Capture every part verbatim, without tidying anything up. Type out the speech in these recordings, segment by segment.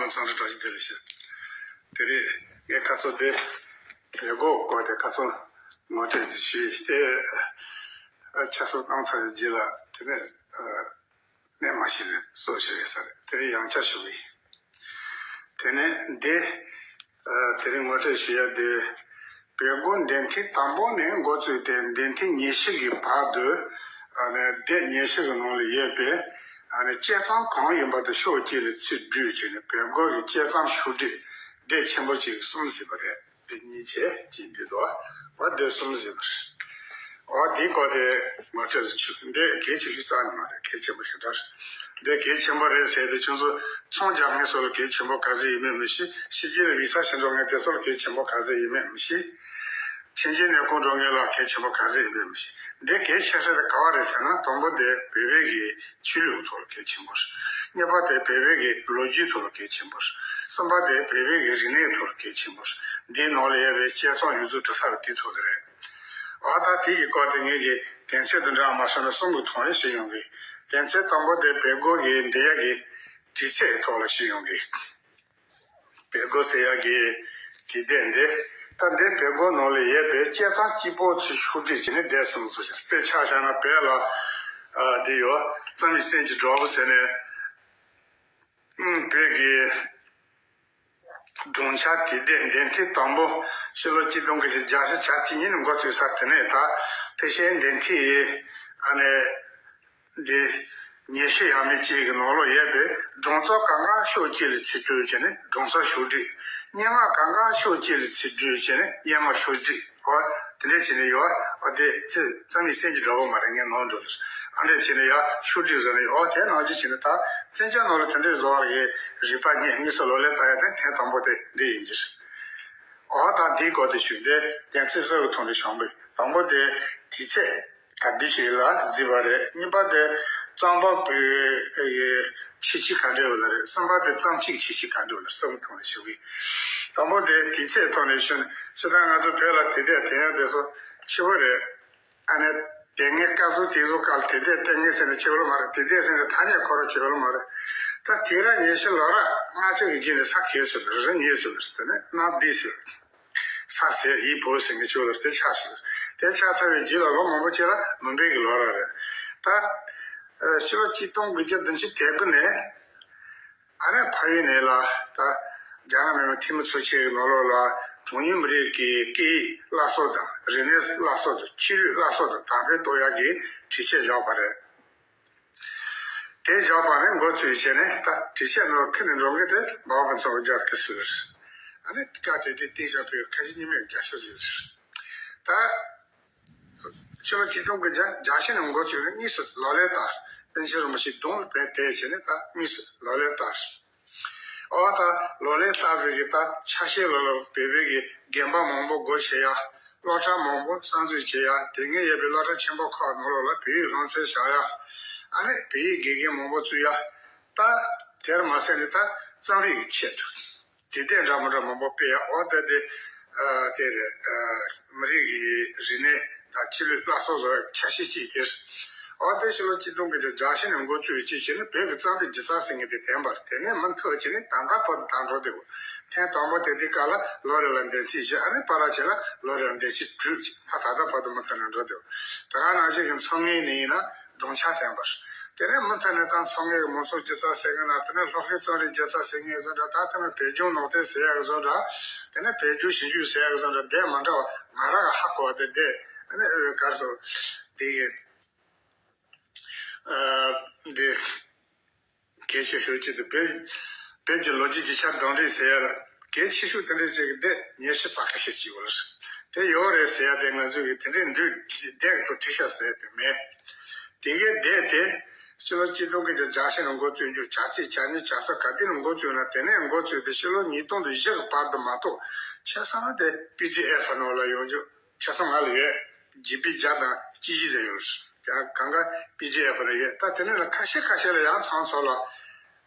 ལ་འཚམས་འདྲི་བཀྲ་ཤིས་བདེ་ལེགས་ཞུ། དེ་རིང་ངས་ཁ་སང་དེ་བལ་སྒོ་སྐོར་དེ་ཁ་སང་ངོ་སྤྲོད་ཅིག་ཞུས་ཏེ། ཆ་ཚང་བཏང་ཚར་བའི་རྗེས་ལ་དེ་ནས་ཨ་གནས་མ་ཤེས་ནས་སོ་ཞུ་ཡས་ས་རེད། དེ་རིང་ཡང་བསྐྱར་ཞུ་གི་ཡིན། དེ་ནས་འདི་ཨ་དེ་རིང་ངོ་སྤྲོད་ཞུ་ཡ་དེ། བལ་སྒོ་འདོན་ཐེངས་དང་པོ་ནས་འགོ་བཙུགས་ཏེ་འདོན་ཐེངས་ཉི་ཤུ་གི་བར་དུ། ཨ་ནི་སྡེ་ཉི་ཤུ་གི་ནང་ལ་ཡོད་པའི་ཨ་ནི་དཔྱད་རྩོམ་གང་ཡིན་པ་དེ་ཕྱོགས་གཅིག་ལ་ཚུར་བསྒྲུགས་བྱས་ནས། བལ་སྒོ་གི་དཔྱད་རྩོམ་ཕྱོགས་བསྒྲིགས་སྡེ་ཆེན་པོ་གཅིག་གསུམ་ཟེར་བ་རེད། འདི་གཉིས་བྱས་ཀྱི་འདི་དོ། འོ་འདི་གསུམ་ཟེར་བ་རེད། འོ་འདིའི་སྐོར་དེ་ངོ་སྤྲོད་ཞུ། འདི་གལ་ཆེ་ཤོས་རྩ་ནས་མ་རེད། གལ་ཆེན་པོ་ཞེ་དྲག་རེད། འདི་གལ་ཆེན་པོ་རེད་ཟེར་དུས་ཁྱོད་ཚོ་ཚོང་རྒྱག་མཁན་ཚོ་ལ་གལ་ཆེན་པོ་ག་ཚོད་ཡིན་མིན་མི་ཤེས། ཕྱི་རྒྱལ་ལ་ཝི་ས་ཞིག་འགྲོ་མཁན་དེ་ཚོ་ལ་གལ་ཆེན་པོ་ག་ཚོད་ཡིན་མིན་མི་ཤེས། ཕྱི་རྒྱལ་ནས་ཁོང་འགྲོ་མཁན་ལ་གལ་ཆེན་པོ་ག་ཚོད་ཡིན་མིན་མི་ཤེས། འདི་གལ་ཆེ་ས་དེ་ག་བ་རེད་ཟེར་ན། དང་པོ་དེ་བོད་པའི་གི་ཆོས་ལུགས་ཐོག་ལ་གལ་ཆེན་པོ་རེད། གཉིས་པ་དེ་བོད་པའི་གི་ལོ་རྒྱུས་ཐོག་ལ་གལ་ཆེན་པོ་རེད། གསུམ་པ་དེ་བོད་པའི་གི་རིག་གནས་ཐོག་ལ་གལ་ཆེན་པོ་རེད། འདིའི་ནང་ལ་ཡོད་པའི་དཔྱད་རྩོམ་ཡོངས་རྫོགས་འབྲི་ས་དེ་ཐོག་གི་རེད། འོ་ད་དེ་ཡི་སྐོར་དེ་ངེད་ཀྱི་དོན་ཚན་དང་འདྲ་མ་སོང་ན་གསུམ་གྱི་ཐོག་ནས་ཞུ་ཡོང་གི། དོན་ཚན་དང་པོ་དེ་བལ་སྒོ་གི་འདི་ཡ་གི་དུས་ཚོད་ཐོག་ལ་ཞུ་ཡོང་གི། བལ་སྒོ་ཟེར་ཡ་གི་དུས་དེབ་འདི། ད་འདི་བལ་སྒོ་ནང་ལ་ཡོད་པའི་དཔྱད་རྩོམ་གཅིག་པོ་ཚོ་ཕྱོགས་བསྒྲིགས་བྱས་ནས་འདི་གསུམ་བཟོ་བྱས། དཔེར་ཆ་བཞག་ན་བོད་ལ་ཨ་འདི་ཡོད། རྩོམ་རིག་གསེར་གྱི་སྒྲོག་པ་ཟེར་ནས། ཨུམ། བོད་ཀྱི་སྦྲང་ཆར་དུས་དེབ་འདོན་ཐེངས་དང་པོ་ཕྱི་ལོ་ཆིག་སྟོང་དགུ་བརྒྱ་བརྒྱད་ཅུ་གྱ་གཅིག་ཉིན་འགོ་བཙུགས་ས་དེ་ནས་ད་ཕལ་ཆེར་འདོན་ཐེངས་ཨ་ནི་འདི་ཉི་ཤུ་ཡས་མས་ཅིག་གི་ནང་ལོགས་ཡོད་པའི་སྦྲང་རྩི་གང་ག་ཕྱོགས་གཅིག་ལ་ཚུར་བསྒྲིགས་བྱས་ནས་སྦྲང་རྩི་ཕྱོགས་བསྒྲིགས། སྙན་ངག་གང་ག་ཕྱོགས་གཅིག་ལ་ཚུར་བསྒྲིགས་བྱས་ནས་སྙན་ངག་ཕྱོགས་བསྒྲིགས། ཨོ། དེ་འདྲས་བྱས་ནས་ཡོད། ཨོ་དེ་ཚེ་རྩོམ་རིག་གསེར་གྱི་སྒྲོག་པ་མ་རེད། ངའི་ནང་འགྲོ་ལ། ཨ་འདྲས་བྱས་ནས་ཡ་ཕྱོགས་བསྒྲིགས་བཟོས་ནས་ཡོད། ཨོ་དེ་ནང་བཞིན་བྱས་ནས་ད་བཙན་བྱོལ་ནང་ལ་དེ་འདྲས་བཟོ་བ་གི་རིག་པ་རྙེད། དངོས་སུ་ལག་ལེན་བསྟར་ཡ་དེ་ཐེངས་དང་པོ་དེ་འདི་ཡིན་གྱི་རེད། ཨོ་ད་འདིའི་སྐོར་དེ་ཞུས་ཏེ་དོན་ཚན་གསུམ་གྱི་ཐོག་ནས་བྱུང་བས། དང་པོ་དེ་དུས་ཚོད་ག་དུས་ཤིག་ལ་གཟིགས་པ་རེད། གཉིས་པ་དེ་རྩོམ་པ་པོའི་ཆེ་ཆུང་ག་འདྲ་ཡོད་ལ་རེད། གསུམ་པ་དེ་རྩོམ་སྤྱིའི་ཆེ་ཆུང་ག་འདྲ་ཡོད་ལ། གསུམ་ཐོག་ནས་ཞུ་གི། དང་པོ་དེ་དུས་ཚོད་ཐོག་ནས་ཞུ་ན། ཕྱི་ཟླ་ང་ཚོ་བོད་ལ་དུས་དེབ་འཐེན་ཡ་དེ་ཚོ་ཕྱི་པོ་རེད། ཨ་ནི་དེ་སྔའི་སྐབས་སུ་དེ་ཚོ་སྐབས་དུས་དེབ་འཐེན་མཁན་ཟེར་ནས་ཕྱི་པོ་མ་རེད། དུས་དེབ་ཟེར་ནས་ཐ་སྙད་ཁོ་རང་ཕྱི་པོ་མ་རེད། ད་དུས་རབས་ཉི་ཤུ་ལོ་རབས་ལྔ་བཅུ་གི་རྗེས་ནས་ས་གས་སུ་རེད། རི་ཉིལ་སུ་རེད། དེ་ནས་གནམ་བདེ་སུ་རེད། ས་ཟེར་ཡིག་བོད་ཟེར་མཁན་ཆོས་ལ་དེ་ཆགས་སོང་། དེ་ཆགས་ཚར་བའི་རྗེས་ལ་ལོ་མང་པོ་ཅིག་ལ་མུན་པའི་གི་ལོ་རབས་རེད། ད་ཨ་ཕྱི་ལོ་ཆིག་སྟོང་དགུ་བརྒྱ་བདུན་ཅུ་དོན་དགུ་ནས་ཨ་ནི་ཕ་ཡུལ་ནས་ལ་ད་རྒྱ་ནག་མི་དམངས་འཐུས་མི་ཚོགས་ཆེན་གྱི་ནང་ལོགས་ལ་གྲངས་ཉུང་མི་རིགས་ཀྱི་སྐད་ཡིག་སླར་གསོ་དང་། རིག་གནས་སླར་གསོ་དང་། ཆོས་ལུགས་སླར་གསོ་དང་དར་སྤེལ་གཏོང་ཡག་གི་དྲི་བཅད་བཞག་པ་རེད། དེ་བཞག་པ་ནས་འགོ་བཙུགས་བྱས་ནས་ད་དྲི་བཅད་ནང་ཁུར་ནས་འགྲོ་མཁན་དེ་འབའ་བ་ཚོ་རྒྱ་སྐད་སུ་རེད། ཨ་ནི་སྐབས་དེ་དུས་བསྟན་བཞག་པའི་ཁ་ཆེ་གཉིས་མེད་རྒྱ་ཤོག་ཟེར་རེད། ད་ཕྱི་ལོ་ཆིག་སྟོང་དགུ་བརྒྱ་བརྒྱད་ཅུ་ནས་འགོ་བཙུགས་ནས་དངོས་སུ་ལག་ལེན་བསྟར། པཎ་ཆེན་རིན་པོ་ཆེ་གདུང་ལ་ཕེབས་བྱས་ནས་ད་དངོས་སུ་ལག་ལེན་བསྟར། འོ་ད་ལག་ལེན་བསྟར་བའི་གི་ད་ཆ་ཤས་ལ་ལ་བོད་པའི་གི་དགོན་པ་མང་པོ་སྒོ་ཕྱེ་ཡ། སློབ་གྲྭ་མང་པོ་གསར་འཛུགས་བྱེད་ཡ། དེ་སྔ་ཡོད་པའི་སློབ་གྲྭ་ཆེན་པོ་ཁག་ནང་ལོགས་ལ་བོད་ཡིག་སློབ་ཚན་བཞག་ཡ། ཨ་ནི་བོད་ཡིག་དགེ་རྒན་མང་པོ་བཙུགས་ཡ། ད་དེར་མ་ཟད་ནས་ད་རྩོམ་རིག་གི་ཆེད་དུ་དུས་དེབ་འདྲ་མི་འདྲ་མང་པོ་སྤེལ་ཡ། འོ་ད་དེ་ཨ་དེ་རེད། ཨ་མི་རིགས་ཀྱི་རིག་གནས་དང་ཆོས་ལུགས་སླར་གསོ་བཟོ་བའི་ཆ་ཤས་གཅིག་དེ་རེད། འོ་དེ་ཕྱི་ལོ་ཆིག་སྟོང་དགུ་བརྒྱ་བརྒྱད་ཅུ་ནས་འགོ་བཙུགས་ཀྱིས་བྱས་ནས་བོད་ཀྱི་རྩོམ་རིག་སྒྱུ་རྩལ་ཟེར་མཁན་དེ་བསྟན་པ་རེད། དེ་ནས་མུ་མཐུད་བྱས་ནས་ད་ལྟ་བར་དུ་ད་འགྲོ་བསྡད་ཡོད། ཐེངས་དང་པོ་དེ་དུས་སྐབས་ལ་ལོ་རེ་ལ་འདོན་ཐེངས་བཞི། ཨ་ནི་བར་ར་བྱས་ལ་ལོ་རེ་ལ་འདོན་ཐེངས་དྲུག་ཅིག་ད་ད་ལྟ་བར་དུ་མུ་མཐུད་ནས་འགྲོ་བསྡད་ཡོད། དེ་ག་ནང་བཞིན་གྱི་མཚོ་སྔོན་ནས་ཡིན་ན་སྦྲང་ཆར་བསྟན་པ་རེད། དེ་ནས་མུ་མཐུད་ནས་ད་མཚོ་སྔོན་གྱི་མང་ཚོགས་སྒྱུ་རྩལ་ཟེར་མཁན་ལ། དེ་ནས་ལྷོ་ཁའི་རྩོམ་རིག་སྒྱུ་རྩལ་ཟེར་མཁན་བཟོ་འདྲ། ད་དེ་ནས་བོད་ལྗོངས་ནང་བསྟན་ཟེར་ཡག་བཟོ་འདྲ། དེ་ནས་བོད་བརྒྱུད་ཞིབ་འཇུག་ཟེར་ཡག་བཟོ་འདྲ། དེ་མ་འདྲ་བ་ང་རང་གི་ཧ་གོ་བ་དེ་དེ། ཨ་ནི་ཨ་གར་སོ་དེ་གི་ཨ་དེ་གལ་ཆེ་ཤོས་གཅིག་དེ་བོད་བོད་ཀྱི་ལོ་རྒྱུས་ཀྱི་ཆ་གདོན་འདྲེ་ཟེར་ཡག་གལ་ཆེ་ཤོས་དེ་འདྲ་ཅིག་གི་དེ་ཉི་ཤུ་རྩ་ཁ་ཤས་ཅིག་ཡོད་རེད། དེ་ཡོད་རེད་ཟེར་ཡག་དེ་ང་ཚོས་གི་དེ་འདྲའི་འདུག་དེ་གི་ཐོག་བྲིས་ཤག་ཟེར་དེ་མེད། དེ་གའི་དེབ་དེ་ཕྱི་ལོ་ཆིག་སྟོང་དགུ་བརྒྱ་བརྒྱད་ཅུ་ནས་འགོ་བཙུགས་རྒྱུ། བྱ་ཚིག་བྱ་ཉིན་བྱ་ས་ག་དུས་ནས་འགོ་བཙུགས་ན། དེ་ནས་འགོ་བཙུགས་ཏེ་ཕྱི་ལོ་ཉིས་སྟོང་དང་བཞི་གི་བར་དུ་མ་གཏོགས། ཆ་ཚང་དེ་པི་ཌི་ཨེཕ་ནང་ལ་ཡོང་རྒྱུ། ཆ་ཚང་ང་ལ་ཡོད། ཇི་བི་བརྒྱ་དང་བཅུ་བཞི་ཟེར་ཡོད་རེད། ཡང་གང་ག་པི་ཌི་ཨེཕ་ལ་ཡོད། ད་དེ་ནས་ལ་ཁ་ཤས་ཁ་ཤས་ལ་ཡང་ཚང་ཚོ་ལ་ཨ་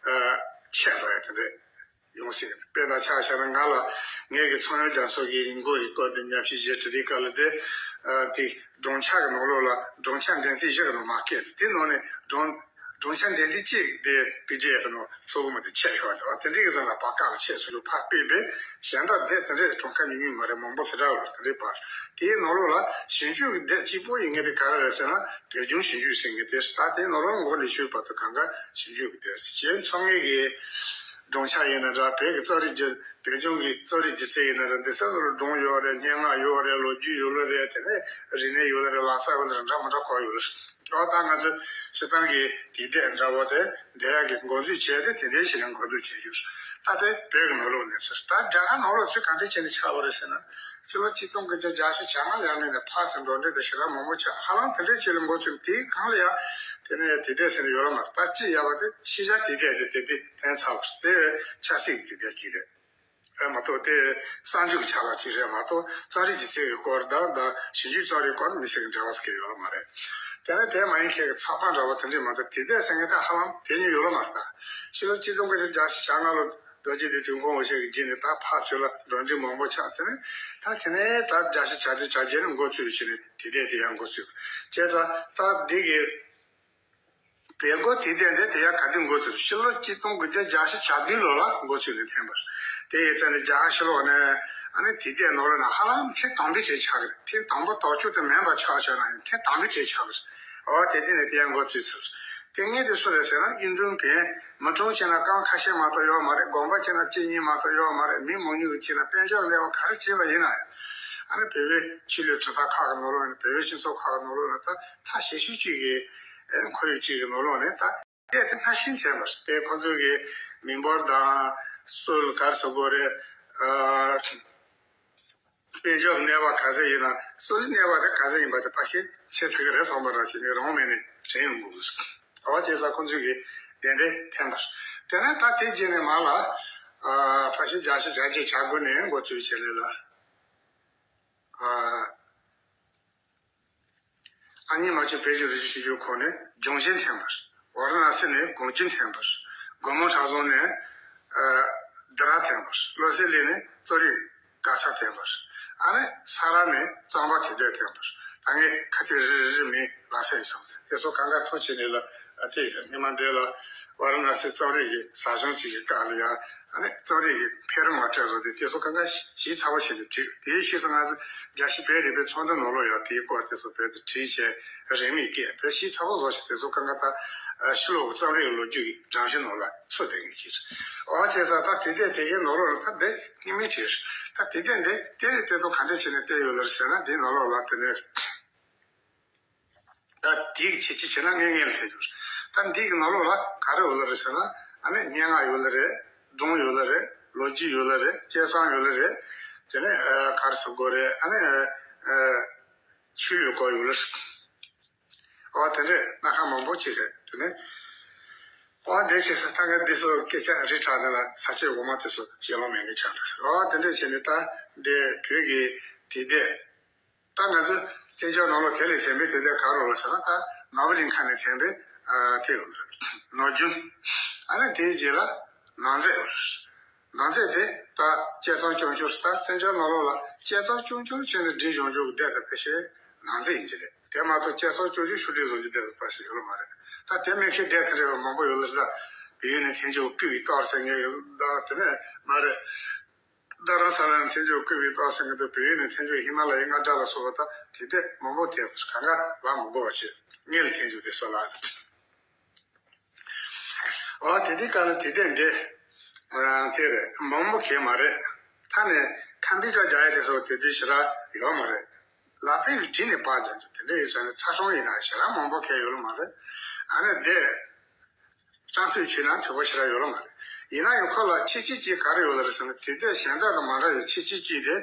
ཆད་འགྲོ་ཡ་དེ་འདྲ་ཡོང་སྲིད། དཔེར་ན་ཆ་བཞག་ན་ང་ལ་ངའི་གི་ཚངས་དབྱངས་རྒྱ་མཚོ་གི་མགོ་ཡི་སྐོར་དེ་ཉམས་ཞིབ་བྱས་བྲིས་དུས་སྐབས་ལ་དེ་ཨ་དེ་སྦྲང་ཆར་གི་ནང་ལོགས་ལ་སྦྲང་ཆར་འདོན་ཐེངས་བཞི་གི་ནང་མ་བཀོད། དེ་ནང་ནས་སྦྲང་ སྒྲུང་ཆ་འདི་འདི་གཅིག་དེ་པི་ཌི་ཨེཕ་ནང་ཚུར་མ་དེ་ཆད་ཤོར་འདུག་དེ་འདྲའི་གི་ཟེར་ལ་བར་སྐབས་ལ་ཆད་སོང་ལུགས་ཕར་སྤེལ་པས་གཞན་དག་དེ་དེ་འདྲའི་གྲངས་ཀ་ཉུང་ཉུང་མ་རེད། མང་པོ་དེ་འདྲ་བ་དེ་འདྲའི་བར་དེའི་ནང་ལོགས་ལ་ཞིབ་འཇུག་གི་སྡེ་གཅིག་པོ་ཡིན་མཁན་དེ་ག་རེ་རེད་ཟེར་ན་བོད་ལྗོངས་ཞིབ་འཇུག་ཟེར་མཁན་དེ་ད་དེའི་ནང་ལོགས་མགོ་ནས་མཇུག་བར་དུ་གང་ག་ཞིབ་འཇུག་གི་སྡེ་རེད། བྱས་ཙང་ངེད་ཀྱི་སྒྲུང་ཆ་ཡིན་ན་འདྲ། བོད་ཀྱི་རྩོམ་རིག་སྒྱུ་བོད་ལྗོངས་ཀྱི་རྩོམ་རིག་སྒྱུ་རྩལ་ཡིན་ན་འདྲ། འདི་ཚོ་ལ་སྒྲུང་ཡོད་རེད། སྙན་ངག་ཡོད་རེད། ལོ་རྒྱུས་ཡོད་ལ་རེད། དེ་ནས་རིག་གནས་ཡོད་ལ་རེད། ལག་རྩལ་ཡོད་ལ་རེད། འདྲ་མི་འདྲ་གང་ཡོད་རེད། འོ་ད་ང་ཚོ་སྤྱིར་བཏང་གི་དེབ་དེབ་འདྲ་བོ་དེ་འདི་ཡག་གི་འགོ་འཛུགས་བྱས་ཏེ་དེ་འདྲའི་ཞིག་ནས་འགོ་འཛུགས་བྱས་ཡོད། ད་དེ་བོད་ཀྱི་ནང་ལོགས་ནས་ཟེར། ད་རྒྱ་གར་ནང་ལོགས་ཚུལ་ག་འདྲ་བྱས་ནས་ཆགས་པ་རེད་ཟེར་ན། ཕྱི་ལོ་གཅིག་སྟོང་དགུ་བརྒྱ་བརྒྱད་ཅུ་གྱ་ལྔ་ཡར་སྔོན་ནས་ཕར་ཚུར་འགྲོ་གྲོན་དེ་ཞེ་དྲག་མང་པོ་ཆགས། ཧ་ལམ་དེ་འདྲའི་ཆེད་ལ་འགོ་ཚུགས། དེའི་སྒང་ལ་ཡང་དེ་ནས་དེབ་དེབ་ཟེར་ནས་ཡོད་ལ་མ་རེད། ད་སྤྱི་ཡག་པ་དེ་ཤེས་བྱ་དེབ་དེབ་དེ་དེབ་དེབ་ཐོན་ཚར་བ་རེད། དེ་ཆབ་སྲིད་ཀྱི་དེབ་དེབ་ཅིག་རེད། རེད་མ་གཏོགས་དེ་གསར་འགྱུར་གྱི་ཆ་ལག་ཅིག་རེད་མ་གཏོགས་རྩོམ་རིག་སྒྱུ་རྩལ་གྱི་སྐོར་དང་དང་ཞིབ་འཇུག་རྩོམ་རིག་སྐོར་མི་སེར་གྱི་འབྲེལ་བ་ཟེར་མཁན་ཡོད་ལ་མ་རེད། དེ་ནས་དེ་མ་ཡིན་མཁན་གྱི་ཚགས་པར་འདྲ་བོ་དེ་འདྲས་མ་གཏོགས་དེབ་དེབ་ཟེར་མཁན་ད་ཧ་ལམ་དེ་ཉིད་ཡོད་ལ་མ་རེད། ད་ཕྱི་ལོ་གཅིག་སྟོང་དགུ་བརྒྱ་བརྒྱད་ཅུ་གྱ་ལྔ་ལོ་རྡོ་རྗེ་གདན་དུས་འཁོར་དབང་ཕྱུག་གི་རྗེས་ནས་ད་ཕར་ཚུར་ལ་འགྲོ་གྲོན་མང་པོ་ཆགས། དེ་ནས་ད་དེ་ནས་ད་བརྒྱད་ཅུ་གྱ་བདུན་གྱ་བརྒྱད་ནས་འགོ་བཙུགས་བྱས་ནས་དེབ་དེབ་དེ་ཡང་འགོ་བཙུགས། བྱས་ཙང་ད་འདི་གི་བལ་སྒོར་དེབ་དེབ་འདི་དེ་ཡང་ག་དུས་འགོ་ཚུགས། ཕྱི་ལོ་གཅིག་སྟོང་དགུ་བརྒྱ་བརྒྱད་ཅུ་གྱ་བདུན་ལོ་ལ་འགོ་ཚུགས་ནས་ཐོན་པ་རེད། དེ་ཡི་རྩ་ནས་རྒྱ་གར་ཕྱི་ལོགས་ནས་ཨ་ནི་དེབ་དེབ་ནང་ལོགས་ན་ཧ་ལམ་ཐེངས་དང་པོའི་གྲས་ཆགས་ཀྱི་རེད། ཐེངས་དང་པོ་དོགས་གཅོད་དུ་མིན་པ་ཆགས་ཆགས་ན་ཡང་ཐེངས་དང་པོའི་གྲས་ཆགས་ཀྱི་རེད། འོ་དེ་དེ་ནས་དེ་ཡང་འགོ་ཚུགས་ཚར། དེ་སྔོན་དེ་སུ་རེད་ཟེར་ན་གཡུང་དྲུང་བན། མི་གྲངས་བྱས་ན་རྐང་ཁ་ཤས་མ་གཏོགས་ཡོད་མ་རེད། དགོན་པ་བྱས་ན་གཅིག་གཉིས་མ་གཏོགས་ཡོད་མ་རེད། མི་མང་ཉུང་གི་བྱས་ན་དཔལ་འབྱོར་ལས་བ་ག་རེ་བྱས་པ་ཡིན་ན་ཡང་ཨ་ནི་བོད་པའི་ཆོས་ལུགས་གྲུབ་མཐའ་ཁག་གི་ནང་ལོགས་ནས་བོད་པའི་སྤྱི་ཚོགས་ཁག་གི་ནང་ལོགས་ནས་ད་ཐག་ཞེ་ཤོས་གཅིག་གི་ཁོར་ཡུག་གཅིག་གི་ནང་ལོགས་ནས་ད་དེ་དེ་སྔ་ཤོས་ཐོན་པ་རེད། དེ་ཁོ་ཚོ་གི་མི་འབོར་དང་སྲོལ་ག་རེ་ཟེར་དགོས་རེད། ཨ། དཔལ་འབྱོར་གནས་བབ་ག་ཚད་ཡིན་ན་སྲོལ་གནས་བབ་དེ་ག་ཚད་ཡིན་པ་དེ་ཕལ་ཆེར་ཚད་ཐིག་རེད་བསམ་པ་འདྲ་བྱས་ནས་རང་མེད་ནས་དྲན་ཡོང་དགོས་ཀྱི་འདུག་འོ་བྱས་ཙང་ཁོང་ཚོས་ཀྱི་དེ་འདྲའི་ཕན་པ་རེད། དེ་ནས་ད་དེ་རྗེས་ནས་མར་ལ་ཨ་ཕལ་ཆེར་བརྒྱད་ཅུ་གྱ་བརྒྱད་གྱ་དགུ་ནས་འགོ་བཙུགས་བྱས་ནས་ལ་ཨ། ཨ་མྱེས་རྨ་ཆེན་བོད་ཀྱི་རིག་གཞུང་ཞིབ་འཇུག་ཁང་ནས་ལྗོངས་རྒྱན་ཐོན་པ་རེད། ཝཱ་ར་ཎ་སི་ནས་གངས་ཅན་ཐོན་པ་རེད། སྒོ་མང་གྲྭ་ཚང་ནས་ཨ་སྡེ་ར་ཐོན་པ་རེད། བློ་གསལ་གླིང་ནས་རྩོམ་རིག་དགའ་ཚལ་ཐོན་པ་རེད། ཨ་ནི་ས་རཱ་ནས་རྩོམ་པ་དེབ་དེབ་ཐོན་པ་རེད། ད་ངས་ཁ་ཐུག་རེ་རེ་རེ་མིང་ལབ་ས་ཡིན་སོང་། དེ་ཚོ་གང་ག་ཐོན་བྱས་ནས་ལ་ཨ་དེ་སྔོན་མ་འདི་ལ་ཝཱ་ར་ཎ་སི་རྩོམ་རིག་གི་ཟབ་སྦྱོང་བྱེད་ཀྱི་སྐབས་ལ་ཡང་། ཨ་ནི་རྩོམ་རིག་གི་འཕེལ་རིམ་མ་སྤྲད་བཟོ་དེ་དེ་ཚོ་གང་ག་ཞིབ་ཚགས་པོ་བྱས་ནས་བྲིས། དེའི་ཕྱིས་སུ་ང་ཚོ་རྒྱལ་སྤྱིའི་བོད་རིག་པའི་ཚོགས་འདུ་ནང་ལོགས་ཡང་དེའི་སྐོར་དེ་ཚོ་བོད་དུ་བྲིས་བྱས་རིན་མེད་སྐད་བོད་ཞིབ་ཚགས་པོ་བཟོ་བྱས། དེ་ཚོ་གང་ག་ད་ཕྱི་ལོགས་ཀྱི་རྩོམ་རིག་ལོ་རྒྱུས་ཀྱི་སྒྲོམ་གཞི་ནང་ལ་ཚུད་བསྡད་མཁན་ཅིག་རེད། འོ་བྱས་ཙང་ད་དེབ་དེབ་དེ་གའི་ནང་ལོགས་ལ་ད་འདི་སྔོན་མའི་བྲིས་རེད། ད་དེབ་དེབ་འདི་དེ་རེད། དེ་དང་ག་འདྲ་བྱས་ནས་བལྟས་ཡོད་ལ་ཟེར་ན་འདིའི་ནང་ལོགས་ལ་དེ་ནས། ད་འདི་གི་ཁྱད་ཆོས་བྱས་ན་ངས་སྔོན་ལ་བཤད་རྒྱུ་རེད། ད་འདི་གི་ནང་ལོགས་ལ་ག་རེ་ཡོད་ལ་རེད་ཟེར་ན། ཨ་ནི་སྙན་ངག་ཡོད་ལ་རེད། སྒྲུང་ཡོད་ལ་རེད། ལོ་རྒྱུས་ཡོད་ལ་རེད། དཔྱད་རྩོམ་ཡོད་ལ་རེད། དེ་ནས་ཨ་ག་རེ་ཟེར་དགོས་རེད། ཨ་ནི་ཨ་ཆོས་ཡོད་སྐོར་ཡོད་ལ་རེད། ཨོ་དེ་འདྲས་སྣ་ཁ་མང་པོ་ཅིག་རེད། དེ་ནས་ཨོ་འདི་བྱས་ས་ད་ངས་འདི་ཚོ་སྐད་ཆ་རི་བྲག་འདི་ལ་ས་སྐྱེས་འོ་མ་དེ་ཚོ་བཤད་ལོང་མེད་མཁན་ཆགས་འགྲོ་ཟེར། ཨོ་དེ་འདྲས་བྱས་ནས་ད་འདི་བོད་ཀྱི་དེབ་དེབ། ད་ང་ཚོ་བཙན་བྱོལ་ནང་ལོགས་དེ་ལས་གཞན་པའི་དེབ་དེབ་ག་རེ་ཡོད་ལ་ཟེར་ན། ད་ནོར་བུ་གླིང་ཁ་ནས་ཐོན་པའི་ཨ་དེ་ཡོད་རེད། ནོར་རྒྱུན། ཨ་ནི་དེའི་རྗེས་ལ་ནང་རྩེད་ཡོད་རེད། ནང་རྩེད་དེ་ད་དཔྱད་རྩོམ་རྐྱང་རྐྱང་རེད། ད་བཙན་བྱོལ་ནང་ལོགས་ལ་དཔྱད་རྩོམ་རྐྱང་རྐྱང་བྱས་ནས་འབྲི་སྦྱོང་སྦྱོང་གི་སྡེ་དང་ཕལ་ཆེར་ནང་རྩེད་ཡིན་གྱི་རེད། དེ་མ་གཏོགས་དཔྱད་རྩོམ་རྐྱང་རྐྱང་ཕྱོགས་སྒྲིག་བཟོ་རྒྱུ་དེ་ཚོ་ཕལ་ཆེར་ཡོད་ལ་མ་རེད། ད་དེ་མིན་མཁན་སྡེ་དེ་འདྲ་བ་མང་པོ་ཡོད་ལ་རེད། ད་བལ་ཡུལ་ནས་ཐོན་བྱུང་བའི་ཀུ་བི་ཏོར་ཟེར་མཁན་ཡོད། ད་དེ་ནས་མ་རེད། རྡ་རམ་ས་ལ་ནས་ཐོན་བྱུང་ཀུ་བི་ཏོར་ཟེར་མཁན་དང་། བལ་ཡུལ་ནས་ཐོན་བྱུང་ཧི་མ་ལ་ཡའི་མངའ་བདག་ལ་སོགས་པ། ད་དེ་དེབ་མང་པོ་དེ་གང་ག་ལབ་མི་དགོས་པ་བྱས། སྔོན་ལ་ཐོན་བྱུང་དེ་ཚོ་ལ། འོ་དེ་དུས་སྐབས་ལ་དེབ་དེབ་འདི་རང་དེ་རེད། མང་པོ་གས་མ་རེད། ད་ནས་ཁམས་པའི་ཅོག་རྒྱག་ཡ་དེ་ཚོ་དེ་དུས་ཞེ་དྲག་ཡོད་མ་རེད། ལག་པས་བྲིས་ནས་པར་རྒྱག་རྒྱུ་དེ་འདྲ་ཡིན་ཙང་ནས་ཚ་གྲང་ཡིན་ན་ཞེ་དྲག་མང་པོ་གས་ཡོད་ལ་མ་རེད། ཨ་ནི་འདི་སྤྲང་ཐོས་བྱས་ན་འཐུས་པོ་ཞེ་དྲག་ཡོད་ལ་མ་རེད། ཡིན་ན་ཡང་ཁོ་ལ་ཁྱད་ཆོས་གཅིག་ག་རེ་ཡོད་ལ་རེད་ཟེར་ན། དེབ་དེབ་གཞན་དག་དང་མ་འདྲ་བའི་ཁྱད་ཆོས་གཅིག་དེ།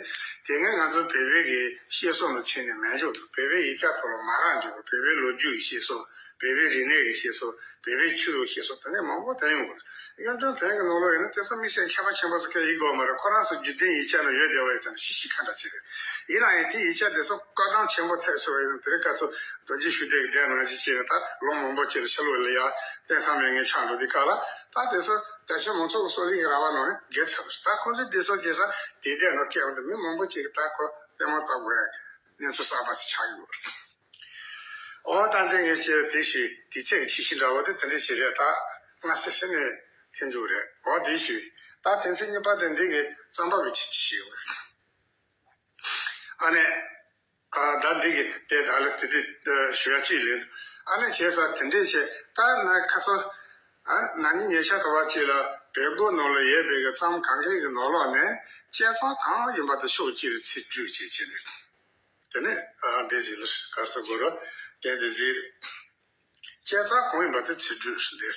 དེ་སྔ་ང་ཚོ་བོད་པའི་གི་བཤད་སྲོལ་ནང་ཚུད་ནས་མེད་འཇོག་དང་། བོད་པའི་ཡིག་ཆ་ཐོག་ལ་མ་རག་འཇོག་པའི་བོད་པའི་ལོ་རྒྱུས་ཀྱི་བཤད་སྲོལ། བོད་པའི་རིག་གནས་ཀྱི་བཤད་སྲོལ། བོད་པའི་ཆོས་ལུགས་བཤད་སྲོལ། དེ་ནས་མང་པོ་ཐོན་ཡོང་གི་རེད། གཡུང་དྲུང་བོན་གྱི་ནང་ལོགས་ཡིན་ན་དེ་ཚོ་དམིགས་བསལ་མཁས་པ་ཆེན་པོ་ཚོ་སྐད་ཡིག་དགོས་མ་རེད། ཁོ་རང་ཚོ་རྒྱུད་ལྡན་ཡིག་ཆ་ནང་ཡོད་བསྡད་པ་ཡིན་ཙང་ཤེས་ཤེས་ཁ་འདྲ་ཅིག་རེད། ཡིན་ན་ཡང་དེ་ཡིག་ཆ་དེ་ཚོ་བཀོད་གཏོང་ཆེན་པོ་ཐེབས་སོང་བ་ཡིན་ཙང་། དེ་རིང་ཁ་སང་རྡོ་རྗེ་ཤུགས་ལྡན་གྱི་སྡེ་ནང་བཞིན་བྱས་ནས་ད་ལོ་མང་པོ་ཅིག་ལ་ཕྱི་ལོགས་ལ་ཡར་གཏན་ས་མེད་མཁན་ཆགས་འགྲོ་དུས་སྐབས་ལ། ད་དེ་ཚོ་རྒྱ་ཆེ་མང་ཚོགས་ཀྱི་སྲོལ་ཡིག་ར་བ་ནང་ནས་བརྒལ་ཚར་བ་རེད། ད་ཁོང་ཚོས་དེ་ཚོ་བརྗེད་ས་དེ་དེ་ནང་སྐད་འོང་དུས་མི་མང་པོ་ཅིག་གིས་ད་ཁོ་པད་མ་ལྟ་བུའི་གནས་ཚུལ་གསར་པ་ཞིག་ཆགས་ཡོད་རེད། འོ་ད་འདི་ངས་བཤད་དེ་ཞུས་དེ་ཚེ་གི་ཆེ་ཤོས་འདྲ་བོ་དེ་དེ་འདྲ་ཞིག་རེད། ད་སྔ་ས་ཤི་ནས་ཐེན་འཇུག་རེད། འོ་དེ་ཞུས། ད་དེ་ཚེ་གཉིས་པ་དེ་འདི་གི་རྩམ་པ་བའི་ཆེ་ཆེ་ཞིག་ཡོད་རེད། ཨ་ནི། ཨ་ད་འདི་གི་དེ་ད་ལ་དེ་དེ་ཞུ་ཡ་ཅིག་ལེན། ཨ་ནི་བྱས་ཙང་དེ་འདྲས་བྱས་ད་ན་ཁ་སང་ཨ་ན་ནིང་ཉེ་ཆར་དུ་བ་ཅིག་ལ་བལ་སྒོ་ནང་ལ་ཡོད་པའི་གི་རྩམ་གང་གའི་གི་ནང་ལོགས་ནས་སྐྱེད་ཚལ་གང་ཡིན་པ་དེ་ཤོག་ཅིག་ལ་ཚིག་བསྒྲིགས་བྱས་བྱས་ནས། དེ་ནས་ཨ་འདི་ཟིག་ལ་གར་ས་གོ་ར་དེ་འདི་ཟིག་སྐྱེད་ཚལ་གང་ཡིན་པ་དེ་ཚིག་བསྒྲིགས་ཟིན་དེ།